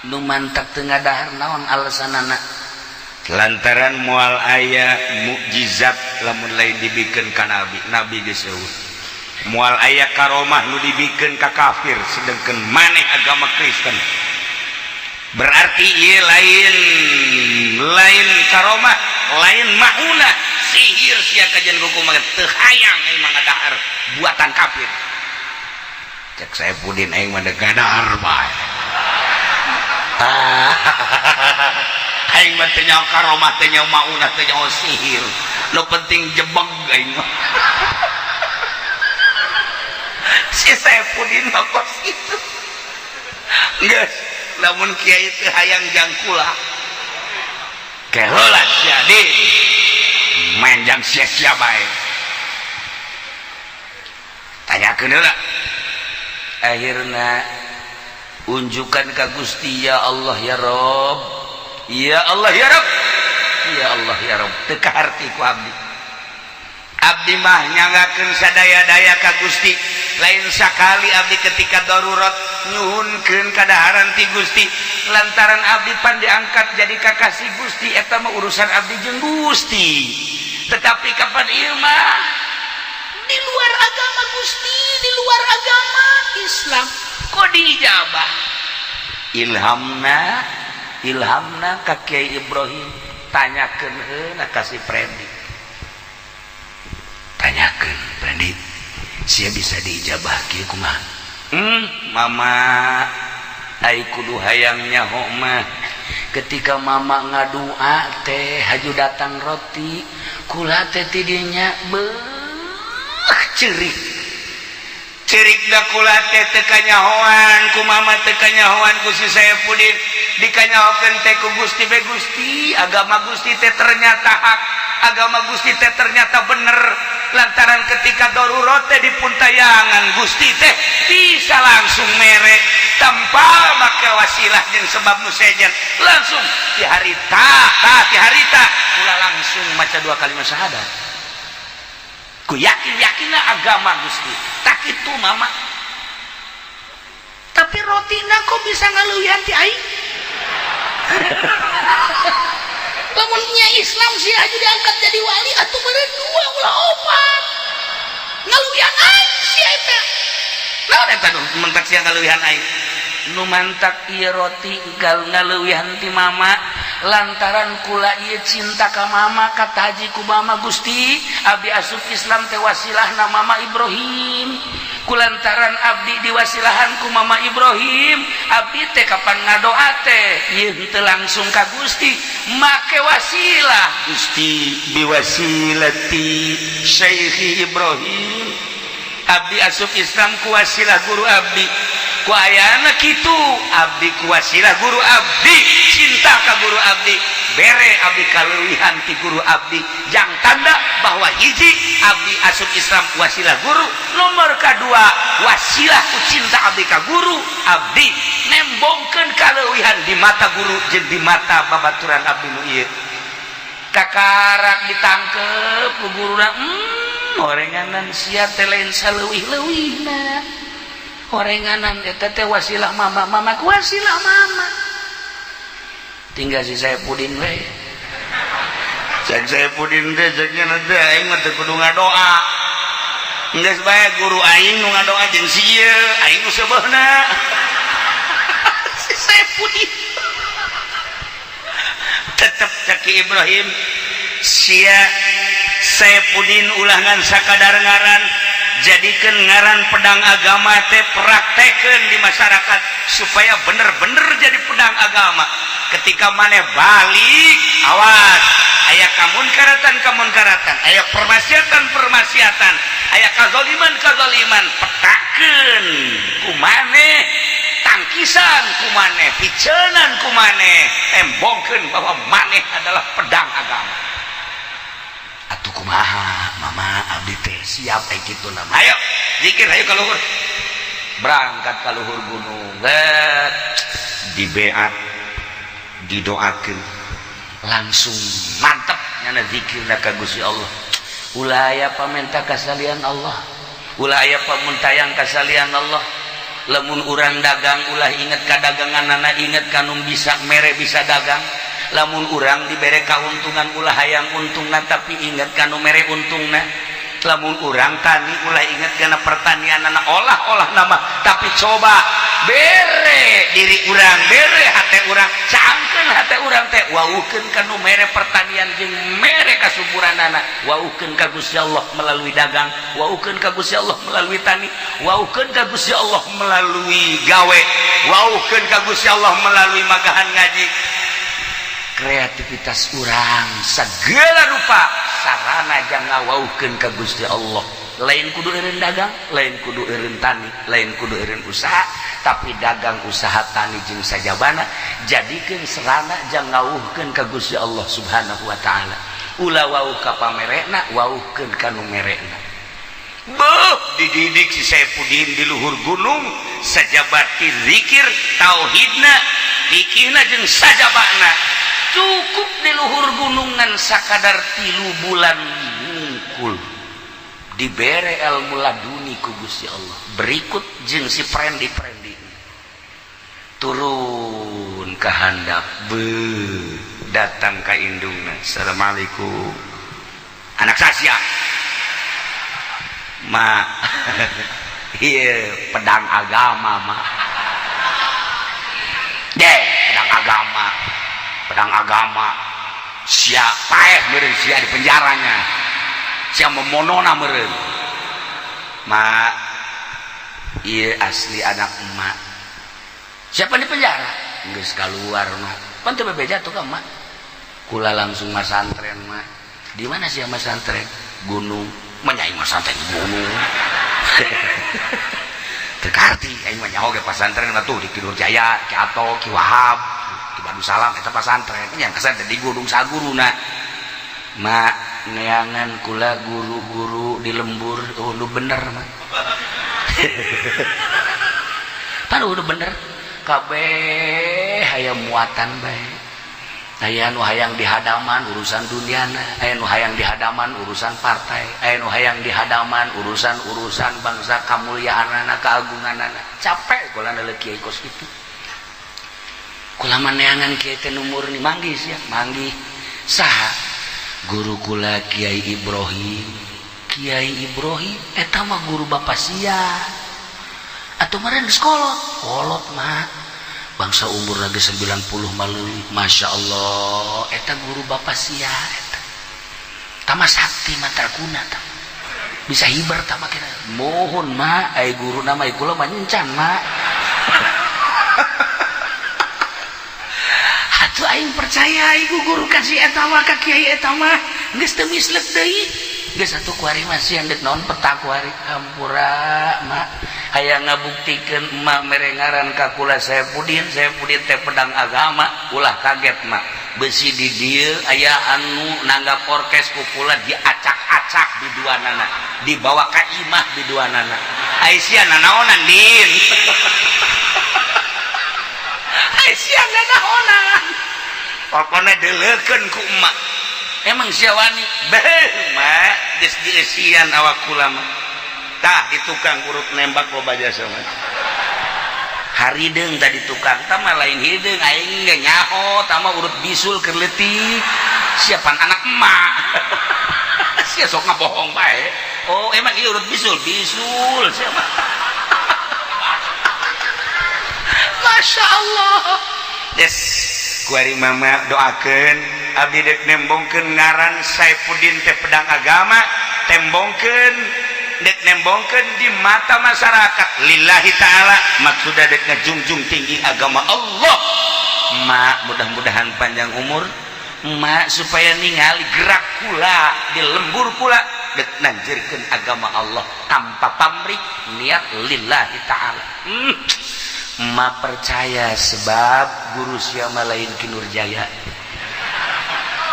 Nu mantak teu ngadahar naon alasanana? Lantaran moal aya mukjizat lamun lain dibikeun ka nabi. Nabi geus euweuh. Moal aya karomah nu dibikeun ka kafir, sedangkan maneh agama Kristen. Berarti ieu lain lain karomah, lain maunah, sihir sia. Kajian kumaha teu hayang aing mah ngadahar buatan kafir. Cek Saepudin, "Aing mah ngadahar bae. Ah, aing mah teu nyaho karomah, teu nyaho maunah, teu nyaho sihir, nu penting jebeg aing mah." Si Saepudin mah kos kitu. Geus, lamun kiai teu hayang jang kula, keheula sia din main jang sia-sia bae. Tanyakeun heula. Akhirna unjukan ka Gusti, "Ya Allah, ya Rob, ya Allah, ya Rob, ya Allah, ya Rob, teu kaharti ku abdi. Abdi mah nyanggakeun sadaya-daya ka Gusti. Lain sakali abdi ketika darurat nyuhunkeun kadaharan ti Gusti. Lantaran abdi pan diangkat jadi kakasih Gusti, eta mah urusan abdi jeung Gusti. Tetapi kapan ieu mah di luar agama Gusti, di luar agama Islam, kok diijabah?" Ilhamna, ilhamna ka Kiai Ibrahim, "Tanyakeun heula ka si Prendi, tanyakeun, Prendi, sia bisa diijabah kieu kumaha?" Mama, ai kudu hayang nyaho mah, ketika Mama ngadua teh haju datang roti, kula teh tidinya beuh cerik cerik da. Kula teh teu kanyahoan ku Mama, teu kanyahoan ku si Saepudin, dikanyahokeun teh ku Gusti be. Gusti, agama Gusti teh ternyata hak, agama Gusti teh ternyata bener, lantaran ketika darurat teh dipuntayangan Gusti teh bisa langsung mere tanpa make wasilah jeung sebab nu sejen. Langsung di harita ta, di harita kula langsung maca dua kalimat syahadat. Ku yakin yakinna agama Gusti tak itu, Mama. Tapi rotina kok bisa ngaleuwihan ti aing? Lamun nya Islam sih aja diangkat jadi wali atau mere dua, ulah opat. Ngaleuwihan aing sih eta. Naon eta nu mentak sia ngaleuwihan aing? Nu mantak ieu roti gal ngaleuwihan ti Mama, lantaran kula ieu cinta ka Mama, kata haji ku Mama, "Gusti, abdi asup Islam teh wasilahna Mama Ibrahim. Kulantaran abdi diwasilahan ku Mama Ibrahim, abdi teh kapan ngadoa teh ieu henteu langsung ka Gusti, make wasilah. Gusti, biwasilati Syekh Ibrahim abdi asup Islam, ku wasilah guru abdi. Ku ayana kitu abdi ku wasilah guru abdi, cinta ka guru abdi, bere abdi kaleuwihan ti guru abdi, jang tanda bahwa hiji, abdi asup Islam wasilah guru, nomor kedua, wasilah ku cinta abdi ka guru abdi nembongkeun kaleuwihan di mata guru jeung di mata babaturan abdi nu ieu." Kakarak ditangkep ku guruna, "Orenganan sia teh lain saleuwih-leuwihna. Orenganan eta teh wasilah Mama. Mama ku wasilah Mama." Tinggal si Saepudin we. Cek Saepudin teh, ceknya nanti aing mah teu kudu ngadoa, geus bae guru aing nu ngadoa jeung si ieu, aing nu sebeuna. Si Saepudin tetep, cek Ibrahim, sia Saepudin ulah ngan sakadar ngaran, jadikan ngaran pedang agama teh praktekeun di masyarakat supaya bener-bener jadi pedang agama. Ketika maneh balik, awas aya kamunkaratan kamunkaratan, aya permaksiatan permaksiatan, aya kazaliman kazaliman, petakeun ku maneh, tangkisan ku maneh, picenan ku maneh, tembongkeun bahwa maneh adalah pedang agama. Atuh kumaha, Mama? Abdi teh siap kayak gitu nama. Ayo zikir, ayo ka luhur. Berangkat ka luhur gunung, let dibeat, didoakeun, langsung mantep nyana zikir ka Gusti Allah. Ulah aya pamenta kasalian Allah, ulah aya pamuntayang kasalian Allah. Lamun urang dagang, ulah inget ka dagangan, inget ka nu bisa mere bisa dagang. Lamun urang dibere kauntungan, ulah hayang untungna, tapi inget ka nu mere untungna. Lamun urang tani, ulah inget kana pertanian anak olah-olah nama, tapi coba bere diri urang, bere hate urang, cangkeun hate urang teh, waukeun ka nu mere pertanian jeung mere kasuburanana, waukeun ka Gusti Allah melalui dagang, waukeun ka Gusti Allah melalui tani, waukeun ka Gusti Allah melalui gawe, waukeun ka Gusti Allah melalui magahan ngaji. Kreativitas urang segala rupa sarana jangan ngawaukeun ka Gusti Allah. Lain kudu eureun dagang, lain kudu eureun tani, lain kudu eureun usaha, tapi dagang, usaha, tani jeung sajabana jadikeun sarana jang ngawuhkeun ka Gusti Allah Subhanahu wa Ta'ala. Ulah wauh ka pamerekna, wauhkeun ka nu merekna. Beuh, dididik si Saepudin di luhur gunung sajabati zikir, tauhidna, fikihna, jeung sajabana. Cukup di luhur gunungan sakadar 3 bulan mungkul, dibere ilmu laduni ku Gusti Allah. Berikut jeung si prendi prendi turun ke handap, be datang ke indungna, "Assalamualaikum, anak sasya ma." Iya, pedang agama ma deh, pedang agama, pedang agama. Siapa eh meureun sia di penjaranya, sia memonona meureun. Ma, iya asli anak emak. Siapa di penjara geus keluar mah pan teu bebeja tuh ka emak. Kula langsung masantren, mak. Di mana sih masantren? Gunung. Menyai masantren gunung teu karti aing mah. Nyaho ge pasantren mah tuh di Tidur Jaya, Ki Ato, Ki Wahab, Ki Salam, eta pasantren. Yang pesantren di gunung saguruna. Mak, neangan kula guru-guru di lembur. Oh, lu bener mah pan udah bener kabeh. Hayang muatan bae, aya nu hayang di hadaman urusan duniana, aya nu hayang di hadaman urusan partai, aya nu hayang di hadaman urusan-urusan bangsa, kamuliaanana, keagunganana. Capek kula ndelok kiai kos kitu. Kula mah neangan kiai teh nu murni. Manggih sia, manggih saha? Guru kula, Kiai Ibrahim. Kiai Ibrahim eta mah guru bapak sia atau meren geus kolot kolot mah, bangsa umur lagi 90 maleuwih. Masya Allah, eta guru bapak sia eta tama sakti mantraguna, tama bisa hibar, tama kira. Mohon ma, ai guru nama kula mah nyencan ma. Atuh aing percaya iku guru kasih eta mah ka kiai eta mah geus teu mislek deui. Geus atuh kuari mah sieun deuk naon peta kuari. Hampura mak, hayang ngabuktikeun emak mere ngaran ka kula Saepudin, Saepudin teh pedang agama. Ulah kaget mak, besi di dieu aya anu nanggap orkes ku kula diacak-acak biduanana, dibawa ka imah biduanana. Ai sia nanaonan din? Ai sia nanaonan? Pokona deleukeun ku emak. Emang sia wani? Beuh mak, geus dieusian awak kula mah. Tah di tukang urut nembak loba jasa mah. Harideung tadi tukang tah mah lain hideung, aing ge nyaho tah mah urut bisul keur leutik. Siapan anak emak. Sia sok ngabohong bae. Oh, emang ieu urut bisul, bisul siapa? Masya Allah. Yes, kuari mama doakeun abdi dek nembongkeun ngaran Saepudin teh pedang agama, tembongkeun dek nembongkeun di mata masyarakat lillahi ta'ala, maksudna dek ngajungjung tinggi agama Allah. Mak mudah-mudahan panjang umur, mak supaya ningali gerak kula di lembur kula dek nanjirkeun agama Allah tanpa pamrih, niat lillahi ta'ala. Ma percaya sebab guru siapa lain Ki Nurjaya.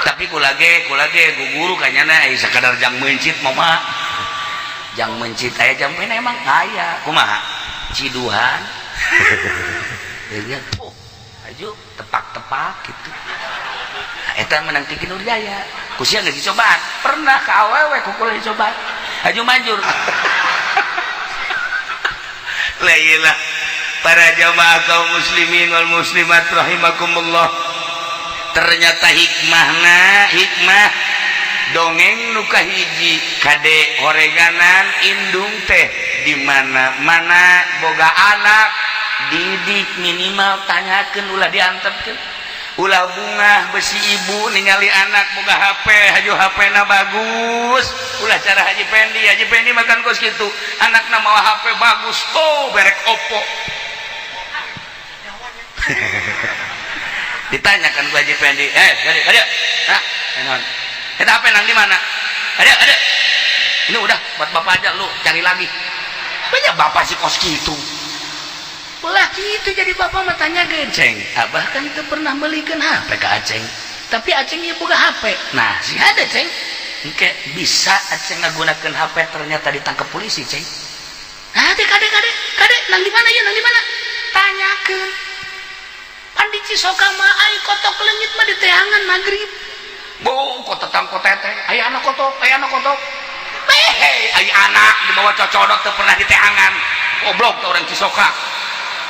Tapi kulage kulage gu guru kanyana ai sakadar jang meuncit mama. Jang meuncit aya jang mana emang aya. Kumaha? Ciduhan. Ya, oh, aju tepak-tepak gitu. Nah, eta menang ti Ki Nurjaya. Ku sia geus dicobaan. Pernah ka awewe ku kula dicobaan. Aju manjur. La ilah para jamaah kaum muslimin wal muslimat rahimakumullah. Ternyata hikmahna hikmah dongeng nu kahiji kade horeganan indung teh di mana-mana boga anak didik minimal tanyakeun ulah diantepkeun ulah bungah besi ibu ningali anak boga HP haju HP na bagus ulah cara Haji Pendi. Haji Pendi makan kos kitu anakna mawa HP bagus, oh berek Oppo. Ditanyakan ku Haji Pendi, kade kade nah naon eta HP nang di mana? Ada ada ini udah buat bapak aja, lu cari lagi. Banyak bapak sih kos kitu. Ulah gitu jadi bapak mah tanyakeun, "Ceng, abah kan teu pernah meulikeun HP ka Aceng. Tapi Aceng ieu boga HP." Nah, sih ada, Ceng. Engke bisa Aceng ngagunakeun HP ternyata ditangkap polisi, Ceng. Ah, kade kade kade nang di mana ya, nang di mana? Tanyakeun. Pan di Cisoka mah ai kotok leungit mah diteangan maghrib. Bo, kotetang kotete, aya anak kotok, aya anak kotok. Hehe, aya anak dibawa cocodot teu pernah diteangan. Goblok teh orang Cisoka.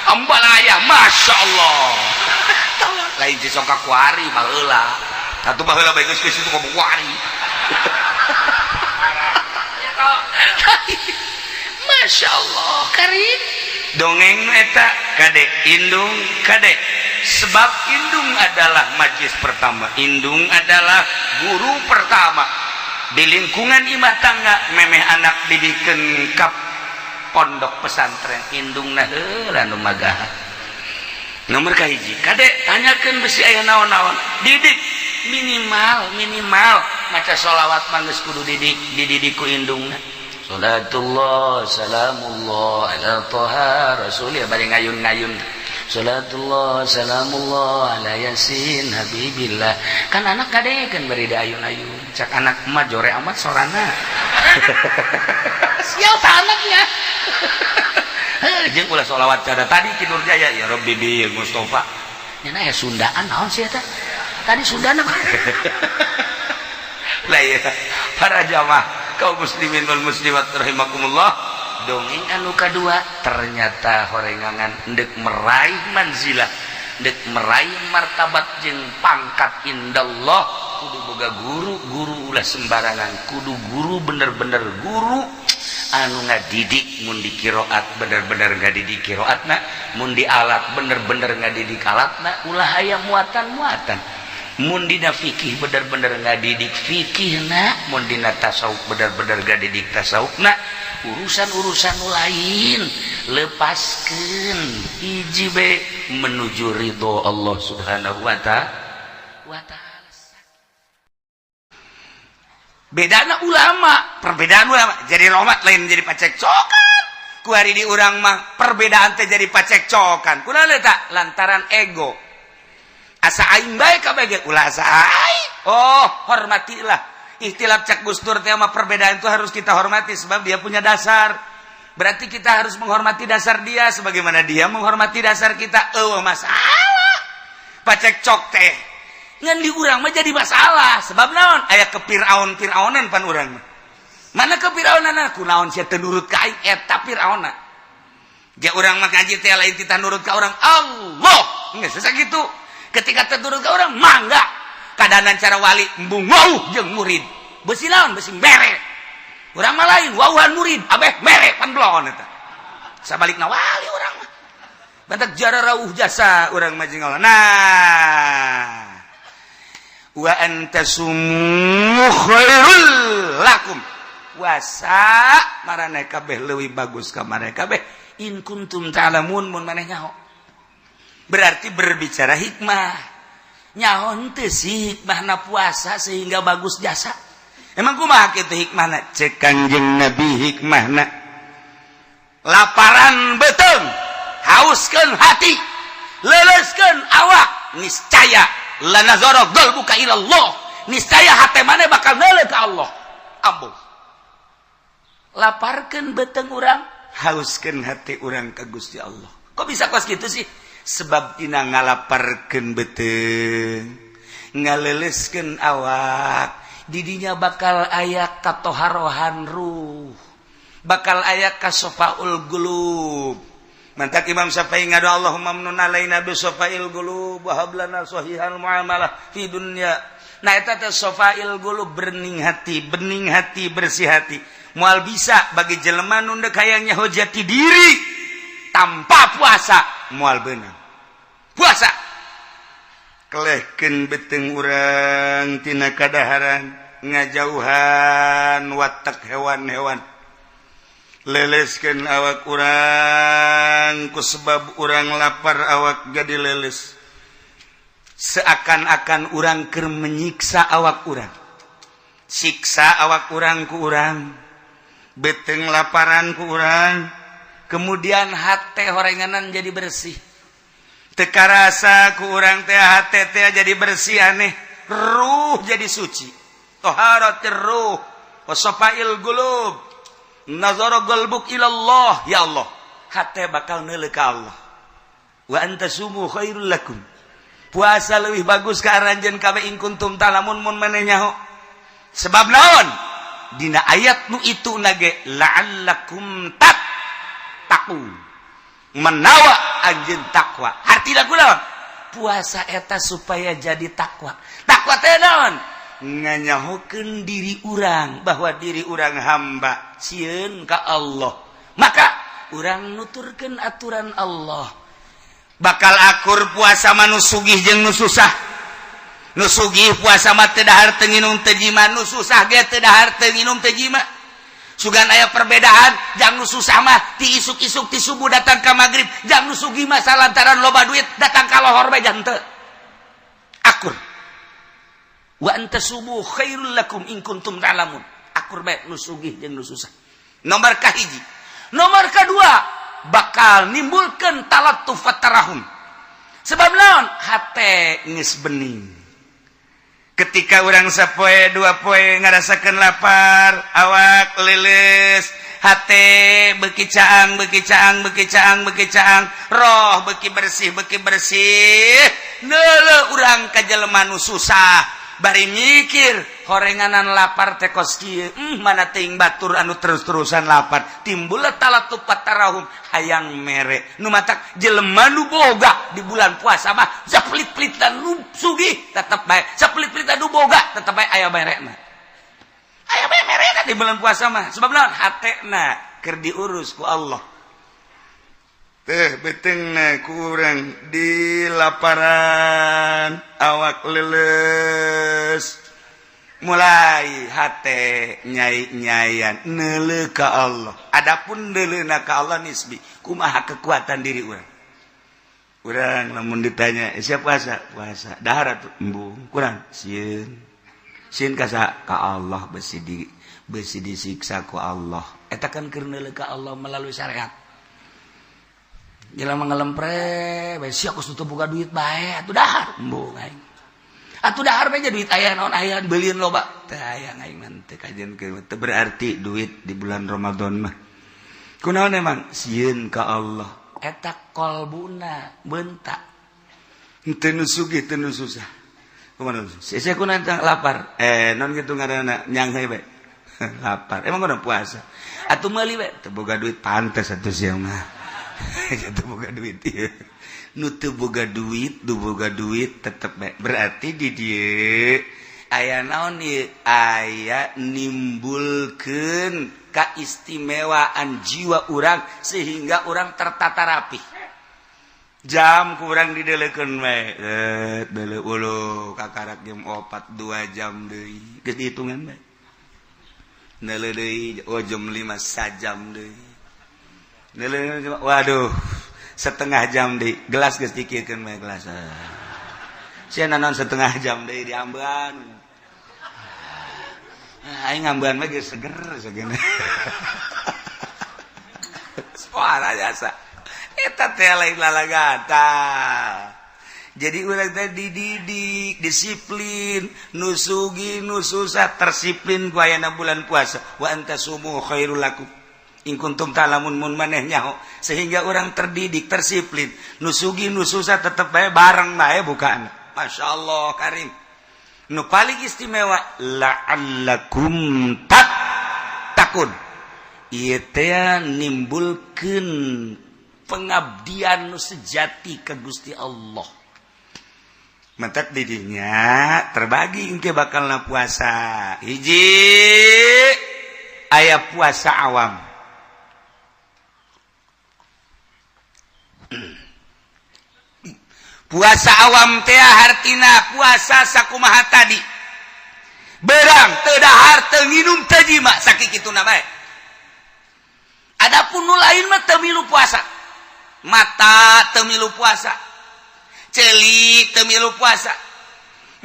Ambalaya, Masya Allah. Lain Cisoka kuari baheula. Atuh baheula bae geus geus itu ngomong kuari. Masya Allah, Karim. Dongeng eta kade indung kade. Sebab indung adalah majlis pertama, indung adalah guru pertama di lingkungan imah tangga. Memeh anak didiken kap pondok pesantren indung nah heula nu magahan. Nomor kahiji kade tanyakeun besi aya naon-naon, didik minimal minimal maca sholawat mah geus kudu didik dididik ku indungna. Salatullah salamullah ala toha rasulillah bari ngayun-ngayun. Salatullah salamullah ala yasin habibillah. Kan anak kadekeun bari diayun-ayun. Cak anak mah jore amat sorana. Siapa anaknya? Heuh, jeung ulah sholawat cara tadi Ki Nurjaya ya Rabbi bil Mustafa. Nya aya Sundaan naon sih eta? Tadi Sundaan apa? Lah ya, para jamaah kaum muslimin wal muslimat rahimakumullah. Dongeng anu kadua ternyata horengangan ndek meraih manzilah, ndek meraih martabat jeung pangkat indallah kudu boga guru, guru ulah sembarangan, kudu guru bener-bener guru anu ngadidik mun di qiraat bener-bener ngadidik qiraatna, mun di alat bener-bener ngadidik alatna, ulah aya muatan-muatan. Mun dina fikih bener-bener ngadidik fikihna, mun dina tasawuf bener-bener ngadidik tasawufna. Urusan-urusan nu lain lepaskeun, hiji be menuju ridho Allah Subhanahu wa ta'ala. Bedana ulama, perbedaan ulama jadi rahmat lain jadi pacekcokan. Ku hari di urang mah perbedaan teh jadi pacekcokan. Kunaon eta? Lantaran ego. Asa aing bae kabeh ulah asa aing. Oh, hormatilah. Ikhtilaf cak Gus Dur teh mah perbedaan itu harus kita hormati sebab dia punya dasar. Berarti kita harus menghormati dasar dia sebagaimana dia menghormati dasar kita. Eueuh masalah. Pacekcok teh ngan di urang mah jadi masalah sebab naon? Aya kepiraun firaunan pan urang mah. Mana kepiraunan? Kunaon sia teu nurut ka aing eta firauna. Ja urang mah ngaji teh lain titah nurut ka urang. Allah. Geus sakitu. Ketika teu nurut ka urang mangga. Kadanan cara wali embung wauh jeung murid. Besi naon? Besi mere. Urang mah lain, wauhan murid, abeh mere panblon eta. Sabalikna wali urang mah. Bentak jara rauh jasa urang mah jeung Allah. Nah, wa antasumu khairul lakum. Puasa maraneh kabeh leuwih bagus ka maraneh kabeh in kuntum ta'lamun, mun maneh nyaho. Berarti berbicara hikmah. Nyaho henteu sih hikmahna puasa sehingga bagus jasa? Emang kumaha kitu hikmahna? Cek Kangjeng Nabi, hikmahna laparan beuteung, hauskeun hati, leuleuskeun awak, niscaya lanazara qalbuka ila Allah, niscaya hate maneh bakal neuleuh ka Allah. Ambuh, laparkeun beuteung urang, hauskeun hati urang ka Gusti Allah. Kok bisa kos gitu sih? Sebab dina ngalaparkeun beuteung, ngaleuleuskeun awak, didinya bakal aya katoharohan ruh, bakal aya kasofaul qulub. Mantak Imam Syafi'i ngadu, "Allahumma mnun alaina bi sofail qulub wa hab lana sahihal muamalah fi dunya." Nah, eta teh sofail qulub, bening hati, bening hati, bersih hati. Moal bisa bagi jelema nu deuk hayang nyaho jati diri tanpa puasa, moal beunang. Puasa kelehkeun beuteung urang tina kadaharan, ngajauhan watak hewan-hewan, leleskeun awak urang. Ku sebab urang lapar, awak jadi leles, seakan-akan urang keur menyiksa awak urang, siksa awak urang ku urang, beuteung laparan ku urang, kemudian hate horenganan jadi bersih. Teu karasa ku urang teh hate teh jadi bersih, aneh, ruh jadi suci. Toharatir ruh wa safail qulub, nazara qalbuk ilallah. Ya Allah, hate bakal neuleuh ka Allah. Wa antasumu khairul lakum, puasa lebih bagus ka aranjeun kabeh, in kuntum ta'lamun, mun maneh nyaho. Sebab naon? Dina ayat nu itu nage la'allakum tattaqun, menawa anjeun takwa. Artina kunaon? Puasa eta supaya jadi takwa. Takwa teh naon? Nganyahokeun diri urang bahwa diri urang hamba, sieun ka Allah, maka urang nuturkeun aturan Allah. Bakal akur puasa mah nu sugih jeung nu susah. Nu sugih puasa mah teu dahar, teu nginum, teu jima. Nu susah ge teu dahar, teu nginum, teu jima. Sugan aya perbedaan, jang nu susah mah ti isuk-isuk, ti subuh datang ka magrib, jang nu sugih mah salantaran loba duit datang ka lohor bae jang teu akur. Wa antasumu khairul lakum in kuntum ta'lamun. Akur bae nu sugih jeung nu susah. Nomor kahiji. Nomor kedua, bakal nimbulkeun talattuf tarahum. Sebab naon? Hate geus bening. Ketika urang sapoe dua poe ngarasakeun lapar, awak leuleus, hate beuki caang, beuki caang, beuki caang, beuki caang, roh beuki bersih, beuki bersih, neuleuh urang ka jelema nu susah bari mikir, horenganan lapar teh kos kieu, mana teuing batur anu terus-terusan lapar. Timbul talattuf tarahum, hayang mere. Nu matak jelema nu boga di bulan puasa mah sapelit-pelitan nu sugih tetep bae, sapelit-pelitan nu boga tetep bae aya merena, aya bae merena di bulan puasa mah. Sebab naon? Hatena keur diurus ku Allah teh, beuteungna kurang di laparan, awak leles, mulai hate nyai-nyayan neuleuh ka Allah. Adapun neuleuhna ka Allah nisbi, kumaha kekuatan diri urang. Urang lamun ditanya, "Eh, siap puasa?" "Puasa." "Dahar atuh?" "Embung." "Kurang sieun." "Sieun ka saha?" "Ka Allah, besi disiksa ku Allah." Eta kan keur neuleuh ka Allah melalui syariat. Jelema ngelempre bae, sia kos teu boga duit bae, atuh dahar. "Embung aing." "Atuh dahar bae, duit aya naon, aya beulieun loba." "Teu aya aing mah, teu kajian teu berarti duit di bulan Ramadan mah." "Kunaon emang?" "Sieun ka Allah." Eta kolbuna bentak. Teu nu sugih, teu nu susah. Kumaha sia kunaon lapar? Eh, non kitu ngaranna, nyanghe bae. Lapar. Emang kudu puasa? "Atuh meuli bae." "Teu boga duit." "Pantes atuh sia mah. Teu boga duit ieu." Nu teu boga duit, nu boga duit tetep bae. Berarti di dieu aya naon ieu? Aya nimbulkeun kaistimewaan jiwa urang sehingga urang tertata rapi. Jam kurang didelekeun bae. Deuleu ulu kakarak jam 4 2 jam deui. Geus dihitungan bae. Neuleuh deui, oh jam 5 sajam deui. Neuleuh, waduh, setengah jam deui. Gelas geus dikirkeun bae gelas. Sia naon setengah jam deui diambean. Aing ngambean mah geus seger segeuna. Suara jasa. Eta teh lain lalagata. Jadi urang teh dididik, disiplin, nu sugih nu susah tersiplin ku ayana bulan puasa. Wa antasumu khairul lakum in kuntum ta'lamun, mun maneh nyaho, sehingga orang terdidik, tersiplin. Nu sugih nu susah tetep bae bareng bae bukaan. Masya Allah karim. Nu paling istimewa la'allakum tattaqun. Ieu teh nimbulkeun pengabdian nu sejati ke Gusti Allah. Mentak didinya terbagi engke bakal puasa. Hiji aya puasa awam. Puasa awam teh hartina puasa sakumaha tadi. Berang teu dahar teu nginum teu jima sakikituna bae. Adapun nu lain mah teu milu puasa. Mata teu milu puasa, ceuli teu milu puasa.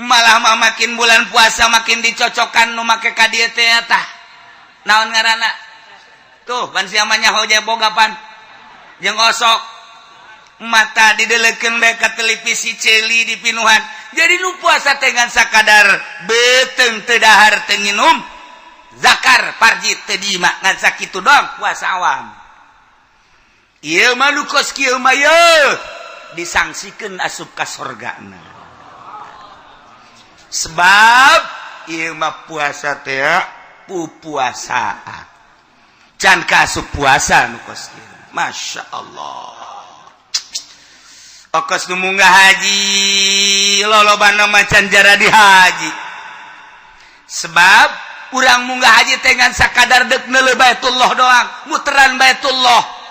Malah mah makin bulan puasa makin dicocokan nu make ka dieu teh tah. Naon ngaranna? Tuh pan sia mah nyaho boga pan. Jeung osok mata didelekeun bae ka televisi, ceuli dipinuhan. Jadi nu puasa teh ngan sakadar beuteung teu dahar teu nginum, zakar parji teu diima, ngan sakitu doang puasa awam. Ieu mah nu kos kieu mah yeuh disangsikeun asup ka sorgana. Sebab ieu mah puasa teh pupuasaan. Can ka asup puasa nu kos kieu. Masya Allah. Okos nu munggah haji lolobana macan jara di haji. Sebab urang munggah haji teh ngan sakadar deuk neuleuh Baitullah doang, muteran Baitullah.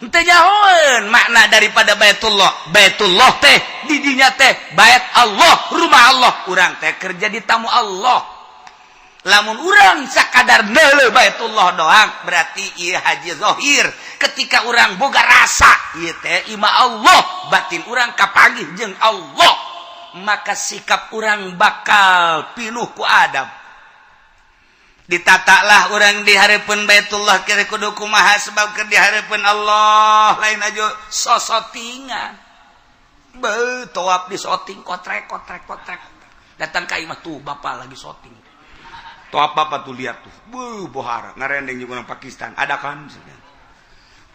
Henteu nyahoeun makna daripada Baitullah. Baitullah teh didinya teh bait Allah, rumah Allah. Urang teh kerja di tamu Allah. Lamun urang sakadar neuleuh Baitullah doang, berarti ieu haji zahir. Ketika urang boga rasa ieu teh imah Allah, batin urang kapanggih jeung Allah, maka sikap urang bakal pinuh ku adab. Ditatalah urang di hareupeun Baitullah kira kudu kumaha, sebab keur di hareupeun Allah lain aja sosotingan. Beuh, tawaf di soting kotrek kotrek kotrek. Datang ka imah tuh bapak lagi soting. Tawaf bapak tuh lihat tuh. Beuh, bohara ngarendeng jeung urang Pakistan. Ada kan?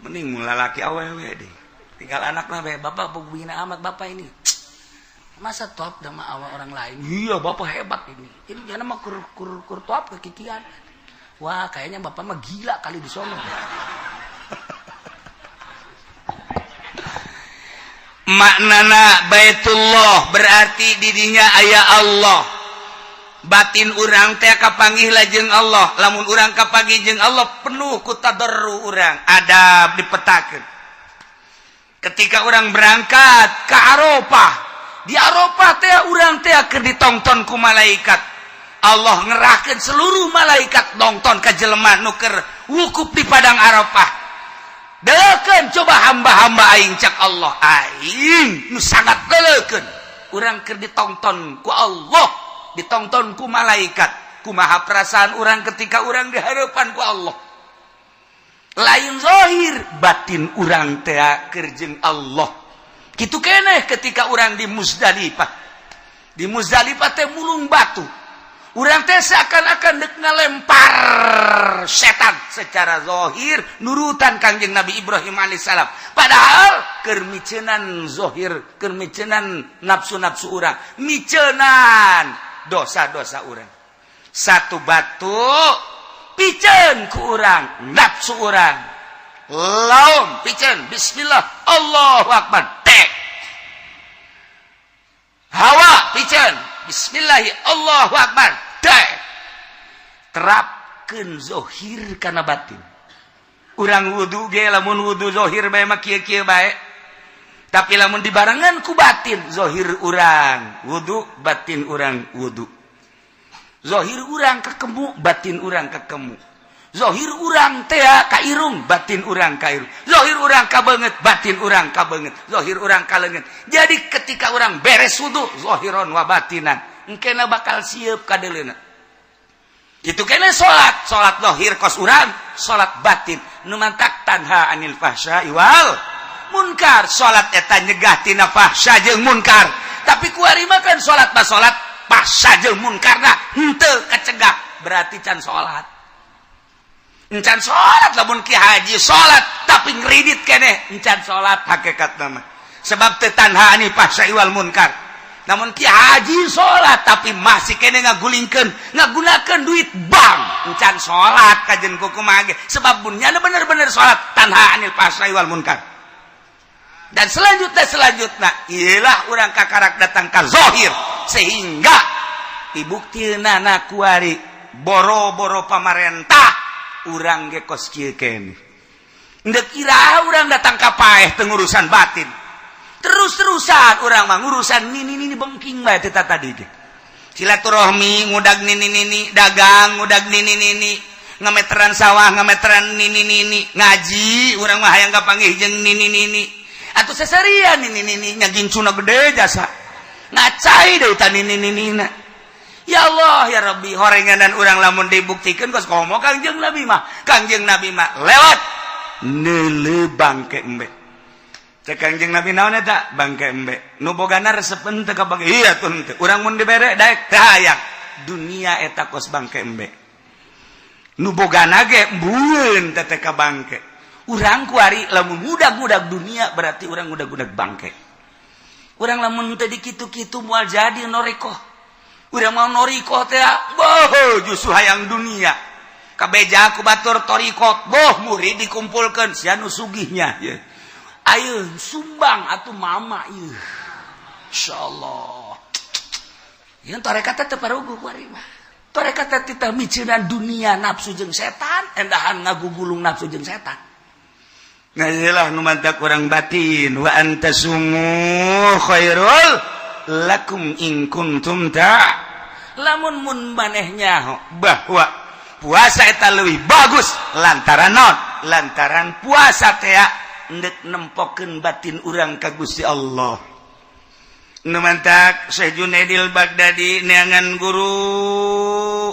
Mending mun lalaki awewe deh. Tinggal anakna bae, bapak bina amat bapak ini. Masa top sama awak orang lain? Iya, bapak hebat ini. Ini jangan mah kur kur kur top kekikian. Wah, kayaknya bapak mah gila kali di sono. Maknana Baitullah berarti didinya aya Allah. Batin urang teh kapanggih lajeng Allah. Lamun urang kapanggih jeung Allah penuh ku tadarru urang, adab dipetakeun. Ketika urang berangkat ke Arafah, di Arafah teh urang teh keur ditongton ku malaikat. Allah ngerahkeun seluruh malaikat nonton ka jelema nu keur wukuf di padang Arafah. Deukeun coba hamba-hamba aing, cak Allah, aing nu sangat deukeun. Urang keur ditongton ku Allah, ditongton ku malaikat. Kumaha perasaan urang ketika urang di hadapan ku Allah? Lain zahir, batin urang teh keur jeung Allah. Kitu keneh ketika urang di Muzdalifah. Di Muzdalifah teh mulung batu. Urang teh seakan-akan dek ngalempar setan secara zahir nurutan Kangjeng Nabi Ibrahim alaihissalam. Padahal keur miceunan zahir, keur miceunan nafsu-nafsu urang, miceunan dosa-dosa urang. Satu batu piceun ku urang, nafsu urang. Laum piceun, bismillah, Allahu akbar, tek. miceun. Bismillahi, Allahu akbar. Dek. Terapkeun zohir kana batin. Urang wudu ge, lamun wudu zohir bae mah kieu-kieu bae. Tapi lamun dibarengan ku batin, zohir urang wudu, batin urang wudu. Zohir urang kekemu, batin urang kekemu. Zohir urang teh ka irung, batin urang ka irung. Zohir urang ka beungeut, batin urang ka beungeut. Zohir urang ka leungeun. Jadi ketika urang beres wudu, zohiron wa batinan, engkena bakal siap kadeleuna. Itu kena salat, salat zohir kos urang, salat batin. Nu mantak tanha anil fahsya wal munkar. Salat eta nyegah tina fahsya jeung munkar. Tapi kuari mah kan salat mah salat, fahsya jeung munkarna henteu kacegah, berarti can salat. Encan salat. Lamun ki haji salat tapi ngridit keneh, encan salat hakikat nama, sebab teu tanha anil fahsya wal munkar. Namun ki haji salat tapi masih keneh ngagulingkeun, ngagunakeun duit bank, encan salat kajen kumaha ge, sebab bunyana bener-bener salat tanha anil fahsya wal munkar. Dan selanjutnya, selanjutnya ialah urang kakarak datang ka zohir, sehingga dibuktina kuari boro-boro pamarentah, urang ge kos kieu keneh. Ndek iraha urang datang ka paeh teu ngurusan batin? Terus-terusan urang mah ngurusan nini nini bengking bae teh tadi ge. Silaturahmi ngudag nini nini, dagang ngudag nini nini, ngameteran sawah ngameteran nini nini, ngaji urang mah hayang kapanggih jeung nini nini atau seserian nini nini nya, gincuna gede jasa ngacai deui ta nini nini na. Ya Allah ya Rabbi, horenganan urang lamun dibuktikan kos komo Kangjeng Nabi mah. Kangjeng Nabi mah lewat neule bangke embe. Cek Kangjeng Nabi, naon eta? Bangke embe. Nu bogana resep henteu ka bangke? Iya tuh henteu. Urang mun dibere daek teu hayang. Dunia eta kos bangke embe, nu bogana ge embueun teh ka bangke. Urang kuari lamun ngudag-ngudag dunia, berarti urang ngudag-ngudag bangke. Urang lamun teu dikitu-kitu moal jadi norikoh. Urang mau norikoh teh boh justru hayang dunia. Kabeja ku batur torikot, boh murid dikumpulkan, sia nu sugihnya ye. Ayo sumbang atuh mama ieu. Insyaallah. Yang tarekat teh teu paruguh kuari mah. Tarekat teh tita miceunan dunia, nafsu jeung setan, endahan ngagugulung nafsu jeung setan. Nah, iyalah nu mantak urang batin, wa antasumu khairul lakum in kuntum ta. Lamun mun maneh nyaho bahwa puasa eta leuwih bagus lantaran non lantaran puasa teh endek nempokeun batin urang ka Gusti Allah. Nu mantak Syekh Junaidil Baghdadi neangan guru,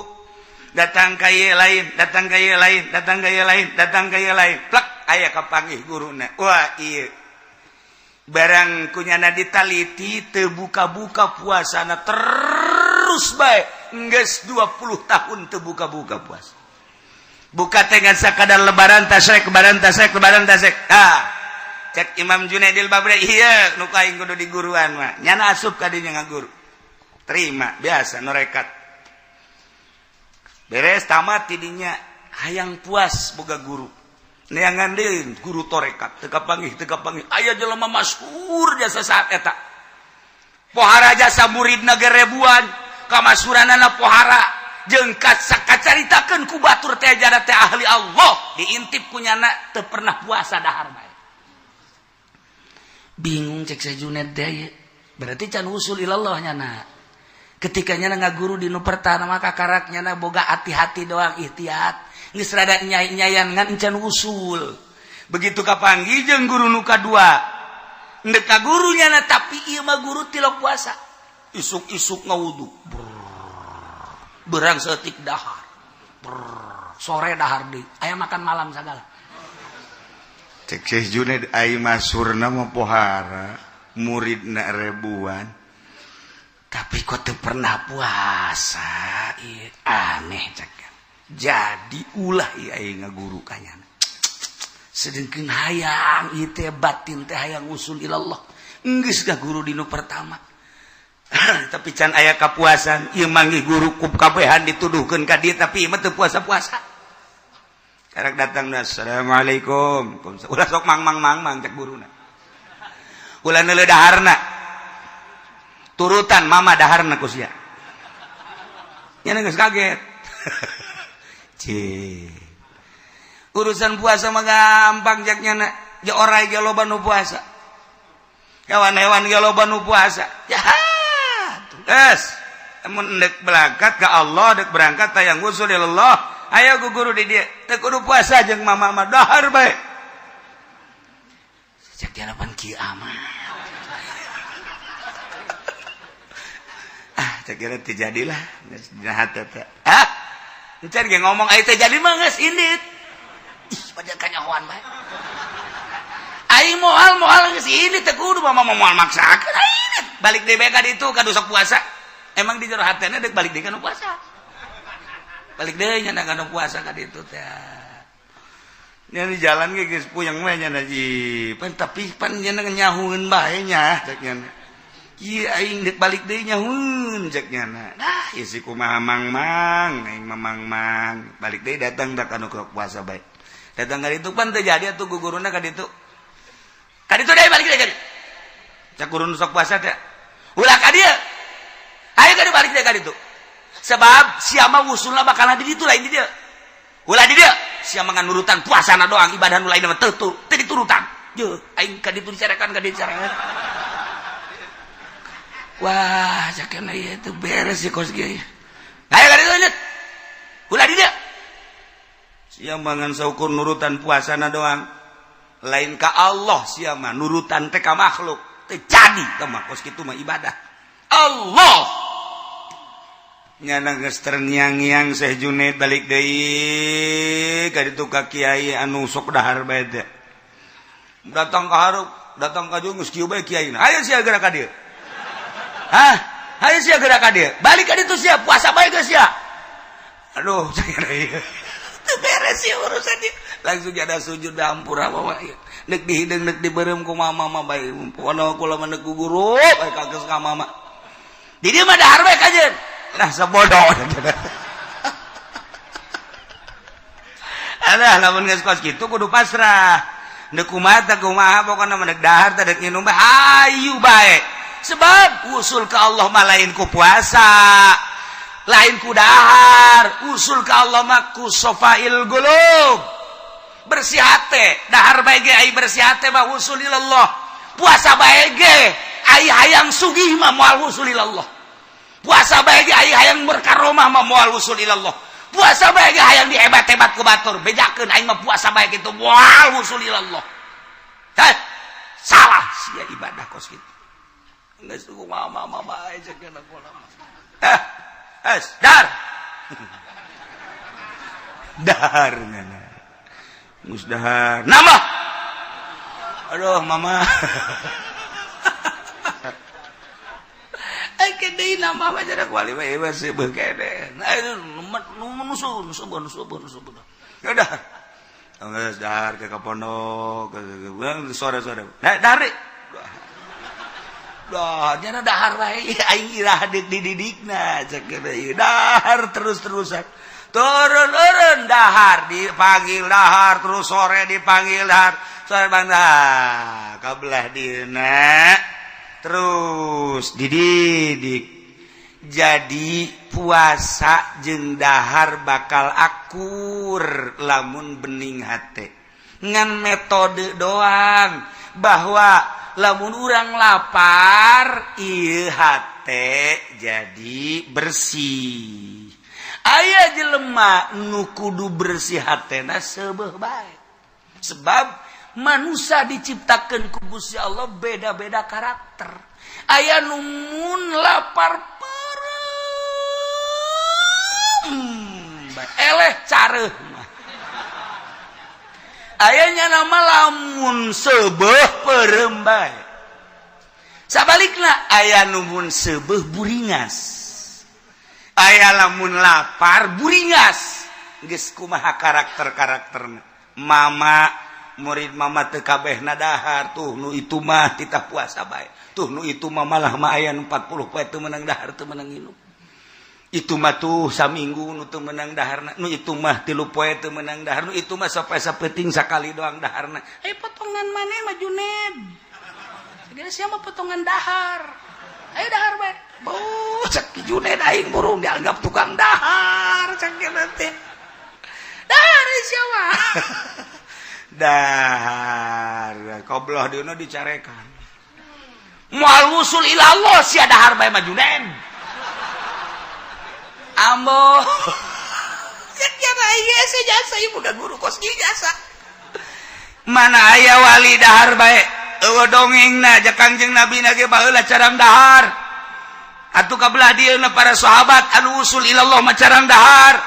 datang ka ieu lain, datang ka ieu lain, datang ka ieu lain, datang ka ieu lain, plek aya kapanggih guruna. Wah, ieu barang kunyana ditaliti teu buka-buka puasana, terus bae geus 20 tahun teu buka-buka puasa. Buka teh ngan sakadar lebaran, tasrek, lebaran, tasrek, lebaran, tasrek. Ah, cek Imam Junaidil Baghdadi, iya nu aing kudu di guruan mah. Nyana asup ka dinya ngaguru, terima biasa norekat. Beres tamat tidinya hayang puas boga guru, neangan deui guru torekat, teu kapanggih, teu kapanggih. Aya jelema masyhur jasa saat eta, pohara jasa, muridna ge ribuan, kamasyhuranana pohara jeung kacaritakeun ku batur teh jara teh ahli Allah. Diintip kunyana teu pernah puasa, dahar bae. Bingung cek Syekh Junaid teh, berarti can usul ilallah nyana. Ketika nyana ngaguru di nu pertama, maka karak nyana boga hati-hati doang, ikhtiat geus rada nyai-nyayan, ngan encan usul. Begitu kapanggih jeung guru nu kadua, ndek ka guru nyana, tapi ieu mah guru tilok puasa, isuk-isuk ngawudu, berang setik dahar. Brrr, sore dahar deui, aya makan malam sagala. Cek Syekh Junaid, ai masyhurna mah pohara, muridna ribuan, tapi kok teu pernah puasa? Ieu aneh cek. Jadi ulah ieu aing ngaguru kanyana, sedengkeun hayang ieu teh batin teh hayang usul ilallah. Geus guru di nu pertama, tapi can aya kapuasan. Ieu manggih guru ku kabehan dituduhkeun ka dieu, tapi ieu mah teu puasa-puasa. Karak datang, "Assalamualaikum." Ulah sok mang mang mang mang, cek guruna, ulah neuleuh daharna. Turutan mama daharna ku sia. Nya geus kaget. Cih. Urusan puasa mah gampang jak nyana. Ja orai ge loba nu puasa. Hewan-hewan ge loba nu puasa. Ya. Geus. Mun dek berangkat ke Allah, dek berangkat tayang usul Allah. Ayo ku guru di dieu. Teu kudu puasa jeung mama mah dahar bae. Cek jalapan kieu amat. Ah, cek kira teu jadilah geus dina hate teh. Ah, encan ge ngomong aya teu jadi mah geus indit. Ih, padahal kanyahoan bae. Aing moal geus indit teu kudu mama moal maksakeun aing. Balik deui bae ka ditu ka sok puasa. Emang di jero hatena dek balik deui ka nu puasa. Balik deui nya ka nu puasa ka ditu teh. Nya di jalan ge geus puyeng we nya ji. Pan tapi pan nya nyahueun bae nya cek nya. Ieu aing dek balik deui nyahueun cek nya. Nah, ieu si kumaha mang-mang, aing mah mang-mang. Balik deui datang da ka nu puasa bae. Datang ka ditu pan teu jadi atuh guguruna ka ditu. Ka ditu deui balik deui ka ditu. Cek guru nu sok puasa teh. Ulah ka dieu. Ayo ka balik deui ka ditu. Sebab sia mah wusulna bakal di ditu lain di dieu. Ulah di dieu. Sia mah nurutan puasana doang, ibadah nu lain mah teu teu diturutan. Yeuh, aing ka ditu dicarekan ka dieu dicarekan. Wah, cakena ieu teu beres sih kos kieu. Ayo ka ditu lanjut. Ulah di dieu. Sia mah ngan saukur nurutan puasana doang. Lain ka Allah sia mah nurutan teh ka makhluk. Teu jadi teh mah kos kitu mah ibadah. Allah nyana geus terngiang-ngiang Syekh Junaid balik deui ka ditu ka kiai anu sok dahar bae teh. Datang ka hareup, datang ka jung geus kieu bae kiaina. Hayu sia geura ka dieu. Hah? Hayu sia geura ka dieu. Balik ka ditu sia puasa bae geus sia. Aduh, ieu. Teu beres ieu urusan ieu. Langsung ada sujud hampura mama ieu. Neuk dihideung neuk dibeureum ku mama mah bae. Pokona kula mah neuk guru bae kageus ka mama. Di dieu mah dahar bae kajeun. Nah sebodoh. Alah lamun geus kos kitu kudu pasrah. Neuk kumaha teh kumaha pokona mah neuk dahar teh deuk nginum bae hayu bae. Sebab usul ka Allah mah lain ku puasa, lain ku dahar, usul ka Allah mah ku sofail qulub. Bersih hate, dahar bae ge ai bersih hate mah usul ilallah. Puasa bae ge ai hayang sugih mah moal usul ilallah. Puasa bae ge ai hayang berkaromah mah moal usul ilallah. Puasa bae ge hayang dihebat-hebat ku batur, bejakeun aing mah puasa bae kitu moal usul ilallah. Heh, salah sia ibadah kos kitu. Geus kumaha mama bae ceuk kula mah. Heh, es dar. Dahar nyana. Geus dahar. Nambah. Aduh mama. Deui nama mah jadi wali mah ieu seubeuh kene. Nu nusun. Udah. Geus dahar ke pondok, sore-sore. Nah, dahar. Dah, nyana dahar wae aing irah dididikna cek ieu. Dahar terus-terusan. Turun-turun dahar dipanggil dahar terus sore dipanggil dahar. Sore bang dah kabelah dieuna. Terus dididik jadi puasa jeung dahar bakal akur lamun bening hate ngan metode doang bahwa lamun urang lapar ieu hate jadi bersih. Aya jelema nu kudu bersih hatena seubeuh bae sebab manusia diciptakan ku Gusti Allah beda-beda karakter. Aya nu mun lapar peureum eleh careuh mah. Aya nya nama lamun seubeuh peureum bae. Sabalikna aya nu mun seubeuh buringas. Aya lamun lapar buringas. Geus kumaha karakter-karakterna. Mama murid mama teu kabehna dahar tuh nu itu mah titah puasa bae. Tuh nu itu mah malah mah aya nu 40 poe teu meunang dahar teu meunang nginum. Itu mah tuh saminggu nu teu meunang daharna, nu itu mah 3 poe teu meunang dahar, nu itu mah sampai sapeuting sakali doang daharna. Ayo potongan maneh mah Juned. Segala sia mah potongan dahar. Ayo dahar bae. Cek Junaid, aing burung dianggap tukang dahar. Cek nanti dahar siapa dahar kobloh dieuna dicarekan, moal wusul ilallah sia dahar bae mah. Junaid, ambo jasa ibu guru kos jasa. Mana aya wali dahar bae? Eueuh dongengna. Ja Kangjeng Nabi na ge baheula carang dahar atuh. Kabelah dieuna para sahabat anu usul ilallah mah carang dahar.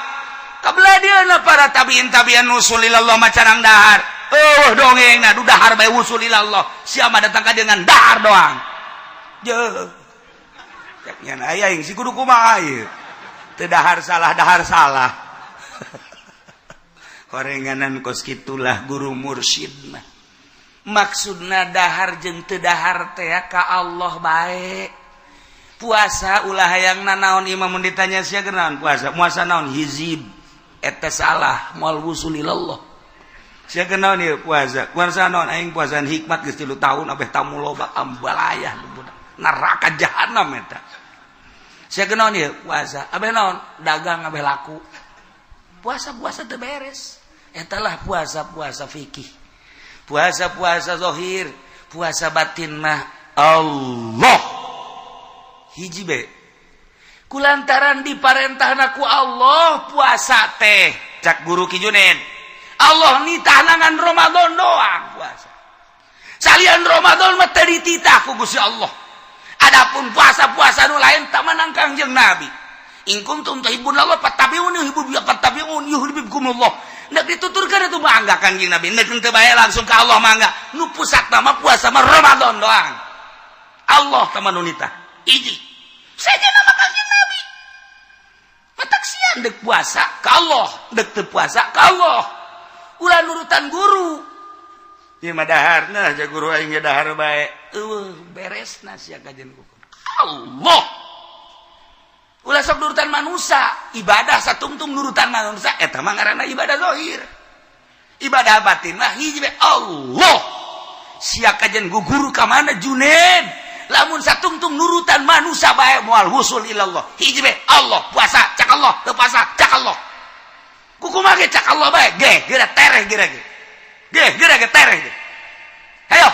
Kabelah dieuna para tabiin tabiin usul ilallah mah carang dahar. Eueuh dongengna du dahar bae usul ilallah. Sia mah datang ka dengan dahar doang. Je cek nyan aya yang si kudu kumaha ieu? Teu dahar salah, dahar salah. Horenganan kos kitulah guru mursyid mah. Maksudna dahar jeung teu dahar teh ka Allah bae. Puasa ulah hayang nanaon imam mun ditanya, sia naon puasa? Puasa naon? Hizib. Eta salah, moal wusul ilallah. Sia naon ieu puasa? Puasa naon? Aing puasaan hikmat geus 3 tahun abeh tamu loba. Ambalayah, neraka jahanam eta. Sia naon ieu puasa? Abeh naon? Dagang abeh laku. Puasa-puasa teu beres. Etalah puasa-puasa fikih, puasa-puasa zohir. Puasa batin mah Allah hiji be. Kulantaran diparentahna ku Allah puasa teh, cak guru Ki Junaid, Allah nitahna ngan Ramadan doang puasa. Salian Ramadan mah teu dititah ku Gusti Allah. Adapun puasa-puasa nu lain tak menang Kangjeng Nabi. In kuntum tuhibbunallah fattabi'uni yuhibbu fattabi'un yuhibbukumullah. Nek dituturkan itu mangga Kangjeng Nabi. Nek teu bae langsung ke Allah mangga. Nu pusat nama puasa mah Ramadan doang. Allah teman nitah. Hiji. Saja nama Kangjeng Nabi. Matak sian dek puasa ke Allah, dek teu puasa ke Allah. Ulah nurutan guru. Ieu mah dahar, nah ja guru aing ge dahar bae. Eueuh beresna sia kajian hukum. Allah. Ulah sok nurutan manusia, ibadah satungtung nurutan manusia eta mah ngaranna ibadah zahir. Ibadah batin mah hiji bae, Allah. Sia kajian guru ka mana Junaid? Lamun satungtung nurutan manusia bae moal wusul ilallah. Hiji bae, Allah. Puasa cak Allah, teu puasa cak Allah. Kukumaha ge cak Allah bae, ge geura tereh geura ge. Ge geura ge tereh ge. Hayo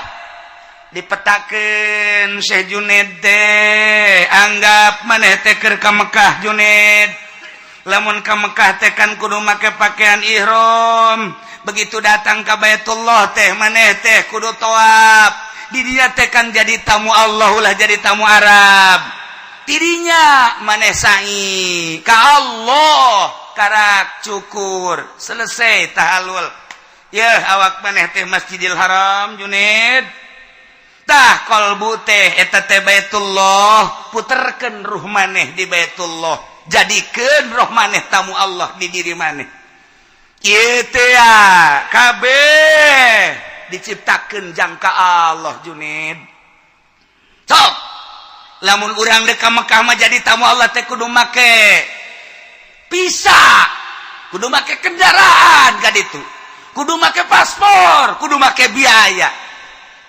dipetakeun Syekh Junaid teh, anggap maneh teh keur ka Mekah. Junaid, lamun ka Mekah teh kan kudu make pakaian ihram. Begitu datang ka Baitullah teh maneh teh kudu tawaf. Di dinya teh kan jadi tamu Allah, ulah jadi tamu Arab. Tidinya maneh sa'i ka Allah, karak cukur, selesai tahalul ya. Awak maneh teh Masjidil Haram, Junaid. Tah, kolbu teh eta teh Baitullah. Puterkeun ruh maneh di Baitullah, jadikeun roh maneh tamu Allah di diri maneh. Ieu teh ya kabeh diciptakeun jangka Allah. Junid, sok lamun urang dek ka Mekah mah jadi tamu Allah teh kudu make visa, kudu make kendaraan ka ditu, kudu make paspor, kudu make biaya.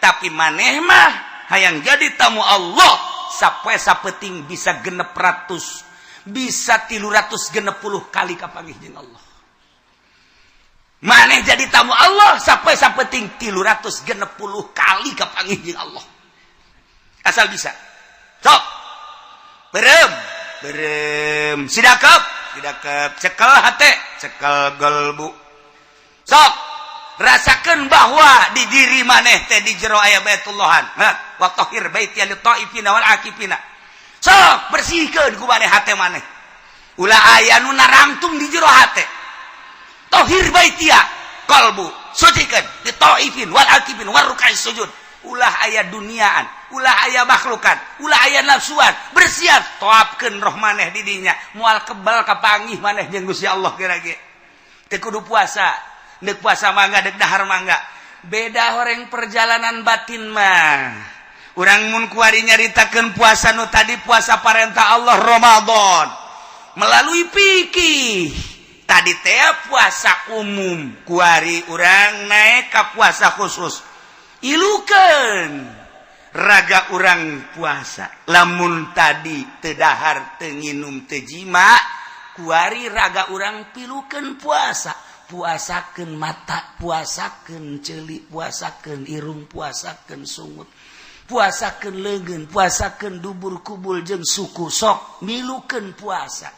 Tapi maneh mah hayang jadi tamu Allah, sapoe sapeting bisa 600, bisa 360 kali kapanggih jeung Allah. Maneh jadi tamu Allah sampai sapeting 360 kali kapanggih jeung Allah, asal bisa. Sok berem berem, sidakep sidakep, cekel hate, cekel gelbu. Sok rasakan bahwa di diri maneh teh di jero aya Baitullahan. Wa tahhir baiti lit taifina wal akifina. Sok bersihkeun ku maneh hate maneh, ulah aya nu narangtung di jero hate. Tohir baitia, kalbu sucikan di taifin wal akifin war rukai sujud. Ulah aya duniaan, ulah aya makhlukan, ulah aya nafsuan. Bersiap, toapkeun roh maneh di dinya, moal kebal kapanggih maneh jeung Gusti Allah. Kira-kira teu kudu puasa. Dek puasa mangga, dek dahar mangga, beda horeng perjalanan batin mah. Urang mun kuari nyaritakeun puasa nu tadi, puasa parentah Allah Ramadan melalui fikih tadi teh puasa umum, kuari urang naik ka puasa khusus. Ilukeun Raga urang puasa, lamun tadi teu dahar, teu nginum, teu jima, kuari raga urang pilukeun puasa. Puasakeun mata, puasakeun ceuli, puasakeun irung, puasakeun sungut, puasakeun leungeun, puasakeun dubur, kubul jeung suku. Sok milukeun puasa,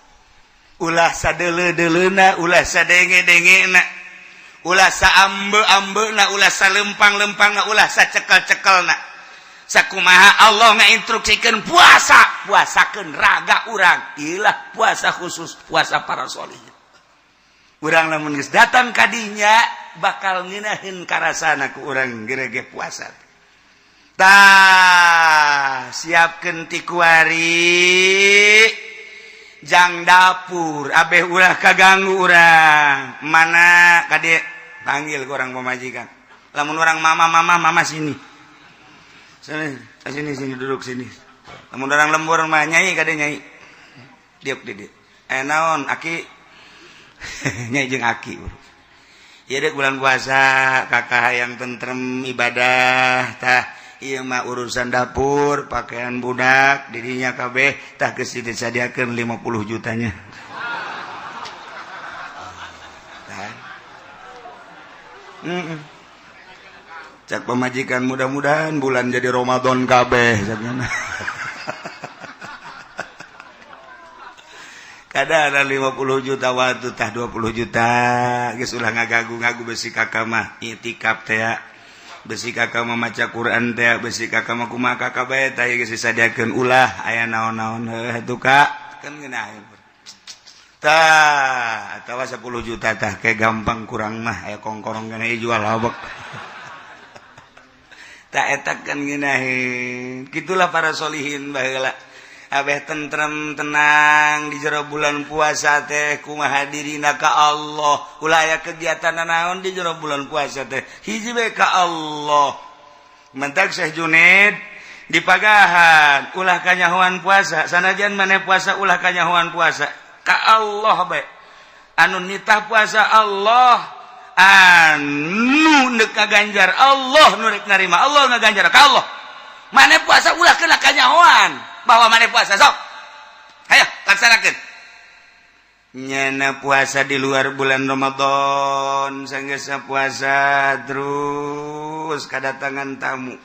ulah sadeuleu-deuleuna, ulah sadenge-dengena, ulah saambe-ambena, ulah salempang-lempangna, ulah sacekel-cekelna. Sakumaha Allah ngainstruksikeun puasa, puasakeun raga urang. Ilah puasa khusus, puasa para solihin. Urang lamun geus datang kadinya bakal ngeunaheun karasana ku urang gerege puasa. Tah, siapkeun ti kuari jang dapur abeh ulah kaganggu urang. Mana kade, panggil ke orang pemajikan. Lamun orang mama, mama, mama, sini sini sini sini, duduk sini. Lamun orang lembur mah nyai, kade nyai, diuk di dieu. Eh, naon aki? Nyai jeung aki, bro. Ieu dek bulan puasa, kakak yang tentrem ibadah. Tah, ieu mah urusan dapur, pakaian budak dirinya kabeh. Tah, geus disadiakeun 50 jutanya. Tah. Cak pemajikan, mudah-mudahan bulan jadi Ramadan kabeh caknya. Kada ada 50 juta waktu. Tah, 20 juta geus, ulah ngagagu-ngagu. Besi kakak mah itikaf teh, besi kakak mah maca Quran teh, besi kakak mah kumaha kakak bae. Tah, geus disadiakeun, ulah aya naon-naon. Heuh atuh, Kak, kan ngeunaheun. Tah, atawa 10 juta. Tah, kayak gampang kurang mah aya kongkorong kana jual habek. Tak eta kan ngeunaheun. Gitulah para solihin baheula, abeh tentrem, tenang di jero bulan puasa teh. Kumaha dirina ka Allah, ulah aya kegiatan naon di jero bulan puasa teh, hiji bae, ka Allah. Mentak Syekh Junaid dipagahan ulah kanyahoan puasa. Sanajan maneh puasa, ulah kanyahoan puasa, ka Allah bae. Anu nitah puasa Allah, anu nek ngaganjar Allah, nu rek narima Allah, ngaganjar ka Allah. Maneh puasa ulah kena kanyahoan bahwa maneh puasa. Sok, hayo laksanakeun. Nyana puasa di luar bulan Ramadan, sanggeusna puasa terus kedatangan tamu,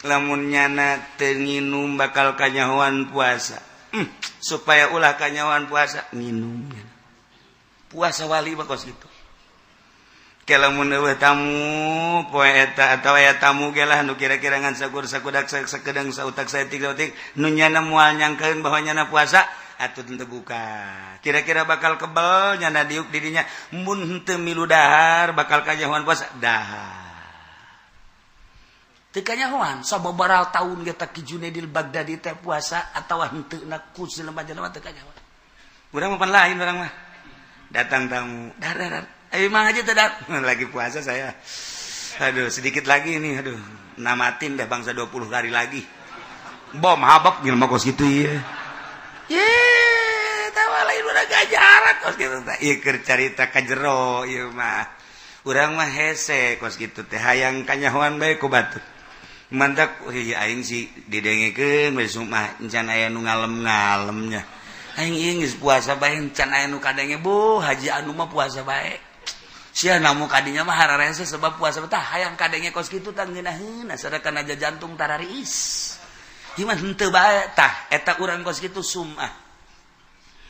lamun nyana teu nginum bakal kanyahoan puasa. Supaya ulah kanyahoan puasa, minum. Puasa wali mah kos kitu. Lamun eueuh tamu poe eta atau aya tamu ge lah nu kira-kira ngan sakur sakudak sakedeng sautak saeutik sautik, nu nyana moal nyangkeun bahwa nyana puasa, atuh teu buka. Kira-kira bakal kebel nyana diuk dirinya mun henteu milu dahar, bakal kanyahoan puasa. Dahar teu kanyahoan. Sababaraha taun ge Ki Junaidil Baghdadi teh puasa atawa henteu na ku jelema-jelema teu kanyahoan. Urang mah pan lain, urang mah datang tamu, dar dar. Ayo mang aja tidak lagi puasa saya. Aduh, sedikit lagi ini, aduh, namatin deh bangsa 20 hari lagi. Bom habak gimana kos gitu ya. Ye, tawa lain udah gajaran kos gitu teh. Ieu keur carita ka jero ieu mah. Urang mah hese kos gitu teh, hayang kanyahoan bae ku batur. Mantak ieu aing sih didengekeun we mah encan aya nu ngalem-ngalemnya. Aing ieu geus puasa bae encan aya nu kadenge, bu haji anu mah puasa bae. Sia namu kadinya mah hararese sebab puasa tah hayang kadenge kos kitu tah ngeunaheun, sadakan aja jantung tarariis. Gimana henteu bae. Tah, eta urang kos kitu sumah.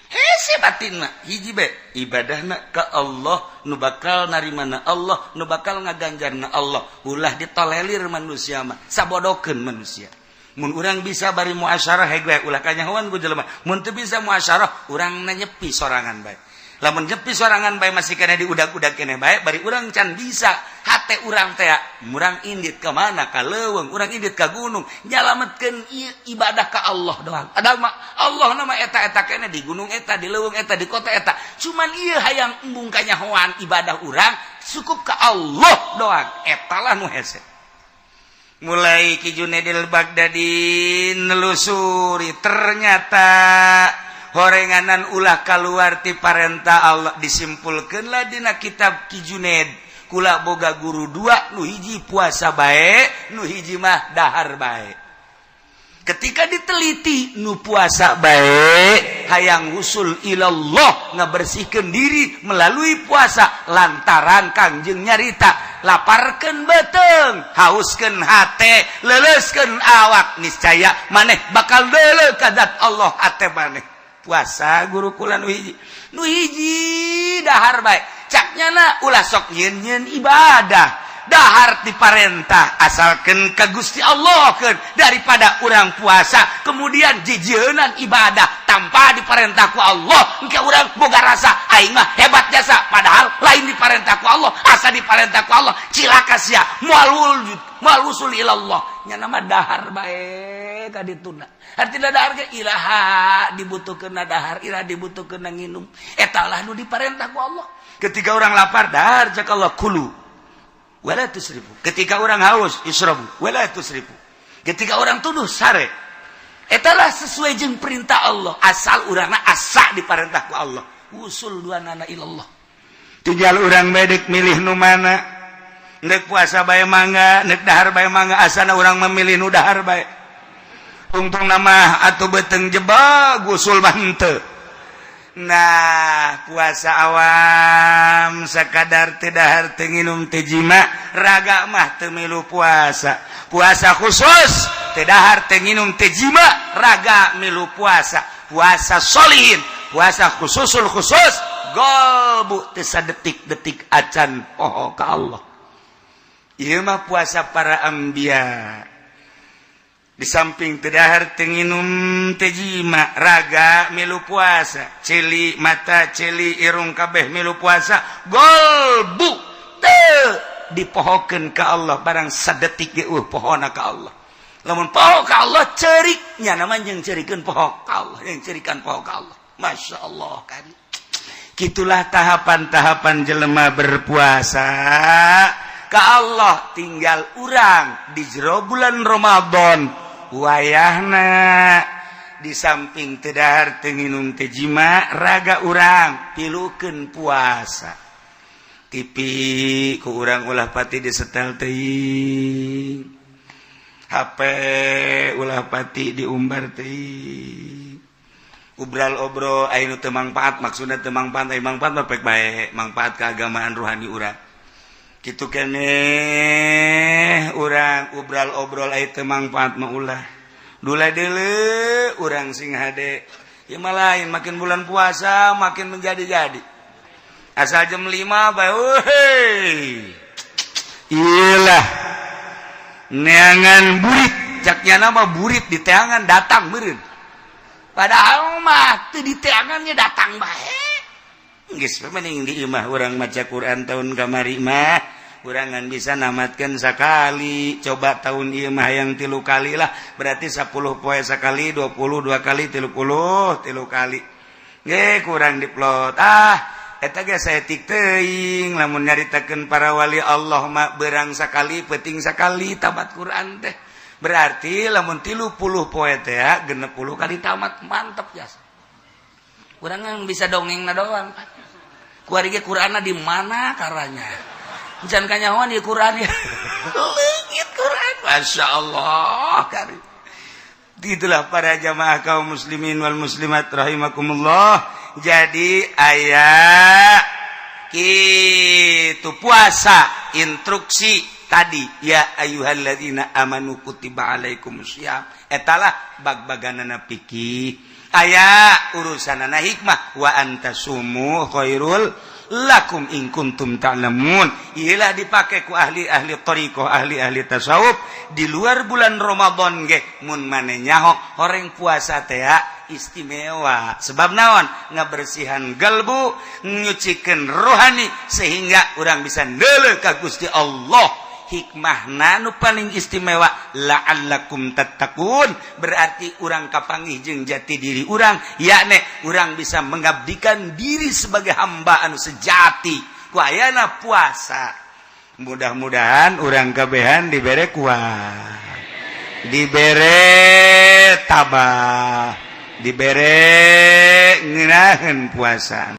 Hese batin mah hiji bae, ibadahna ka Allah, nu bakal narimana Allah, nu bakal ngaganjarna Allah. Ulah ditolelir manusia mah, sabodokeun manusia. Mun urang bisa bari muasyarah heg bae, ulah kanyahoan ku jelema. Mun teu bisa muasyarah, urang nyepi sorangan bae. Lamun nyepi sorangan bae masih kena diudag-udag kene bae, bari urang can bisa hate urang teh murang indit ka mana, ka leuweung, urang indit ka gunung, nyalametkeun ibadah ka Allah doang. Ada mah Allah nama eta-eta kene di gunung eta, di leuweung eta, di kota eta. Cuman ieu hayang embung kanyahoan ibadah urang cukup ka Allah doang. Eta lah nu hese. Mulai Ki Junaidil Baghdadi nelusuri, ternyata horenganan ulah keluar ti parentah Allah. Disimpulkanlah dina kitab Ki Junaid. Kula boga guru dua, nu hiji puasa bae, nu hiji mah dahar bae. Ketika diteliti, nu puasa bae hayang usul ilallah, ngabersihkan diri melalui puasa, lantaran Kangjeng nyarita laparkan beuteung, hauskan hate, leleskan awak, niscaya maneh bakal deuleu ka zat Allah hate maneh. Puasa guru kula nu hiji, nu hiji dahar bae. Caknya na ulah sok nyeun ibadah, dahar diparentah asalkan ke Gusti Allah kan, daripada orang puasa kemudian jijienan ibadah tanpa diparentah ku Allah, engke urang boga rasa aing mah hebat jasa, padahal lain diparentah ku Allah. Asa diparentah ku Allah, cilaka sia, moal wujud, moal usul ilallah. Nya nama dahar bae ka dituna, artinya dahar ge iraha dibutuhkeun dahar, iraha dibutuhkeun nginum, eta lah nu diparentah ku Allah. Ketika orang lapar, dahar, cak Allah, kulu wala tusrifu. Ketika orang haus, isrobu wala tusrifu. Ketika orang tunduh, sare. Etalah sesuai jeung perintah Allah, asal urangna asa diparentah ku Allah, usul dua nana ilallah. Tinggal urang bedek milih nu mana. Nek puasa bae mangga, nek dahar bae mangga, asana urang memilih nu dahar bae. Tungtung nama atau beuteung jebak, usul mah henteu. Nah, puasa awam sekadar teu dahar, teu nginum, teu jima, raga mah teu milu puasa. Puasa khusus teu dahar, teu nginum, teu jima, raga milu puasa. Puasa solihin, puasa khususul khusus, golbu teu sadetik-detik acan poho ka Allah. Ieu mah puasa para anbiya. Di samping teu dahar, teu nginum, teu jima, raga milu puasa, ceuli mata, ceuli irung, kabeh milu puasa, golbu teu dipohokeun ka Allah barang sadetik ge pohona ka Allah. Lamun poho ka Allah, cerik nya nama jeung cerikeun poho ka Allah, yang cerikan poho ka Allah. Masya Allah kan, gitulah tahapan-tahapan jelema berpuasa ka Allah. Tinggal urang di jero bulan Ramadan wayahna, di samping teu dahar, teu nginum, teu jima, raga urang tilukeun puasa. TV ku urang ulah pati disetel teuing, HP ulah pati diumbar teuing, obral obrol anu teu mangpaat. Maksudna teu mangpaat, aya mangpaat mah pek bae, mangpaat keagamaan rohani urang kitu keneh. Urang obral obrol aya teu mangpaat mah ulah dula deuleu urang sing hade. Ya mah lain, makin bulan puasa makin menjadi-jadi. Asal jam 5 bae, weh, iyalah neangan burit, caknya nama burit di teangan datang meureun, padahal mah teu di teangannya datang bae. Geus mending di imah urang maca Quran. Tahun kamari mah kurangan bisa namatkan sekali, coba tahun ieu mah yang 3 kali lah, berarti 10 poe sekali, 22 kali, 30 3 kali ge kurang diplot. Ah, eta ge saeutik teuing. Lamun nyaritakeun para wali Allah mah berang sekali, penting sekali tamat Quran teh. Berarti lamun 30 poe teh 60 kali tamat, mantep jasa. Kurang bisa dongeng na doang. Kuari ge Qur'anna di mana karanya? Can kanyahoan di Quran ya. Leungit Quran. Masya Allah. Kari. Itulah para jamaah kaum muslimin wal muslimat rahimakumullah. Jadi aya kitu puasa, instruksi tadi, ya ayyuhalladzina amanu kutiba alaikumusiyam, etalah bag-baganana fikih. Aya urusanana hikmah, wa antasumu khairul lakum in kuntum ta'lamun. Iyalah dipakai ku ahli-ahli thariqah, ahli-ahli tasawuf di luar bulan Ramadan ge. Mun mane nyaho horeng puasa teh istimewa, sebab naon? Ngabersihan galbu, nyucikeun rohani, sehingga urang bisa neuleuh ka Gusti Allah. Hikmah nu paling istimewa, la'allakum tattaqun, berarti urang kapanggih jeung jati diri urang, yakni urang bisa mengabdikan diri sebagai hamba anu sejati ku ayana puasa. Mudah-mudahan urang kabehan dibere kuat, dibere tabah, dibere ngeunaheun puasa.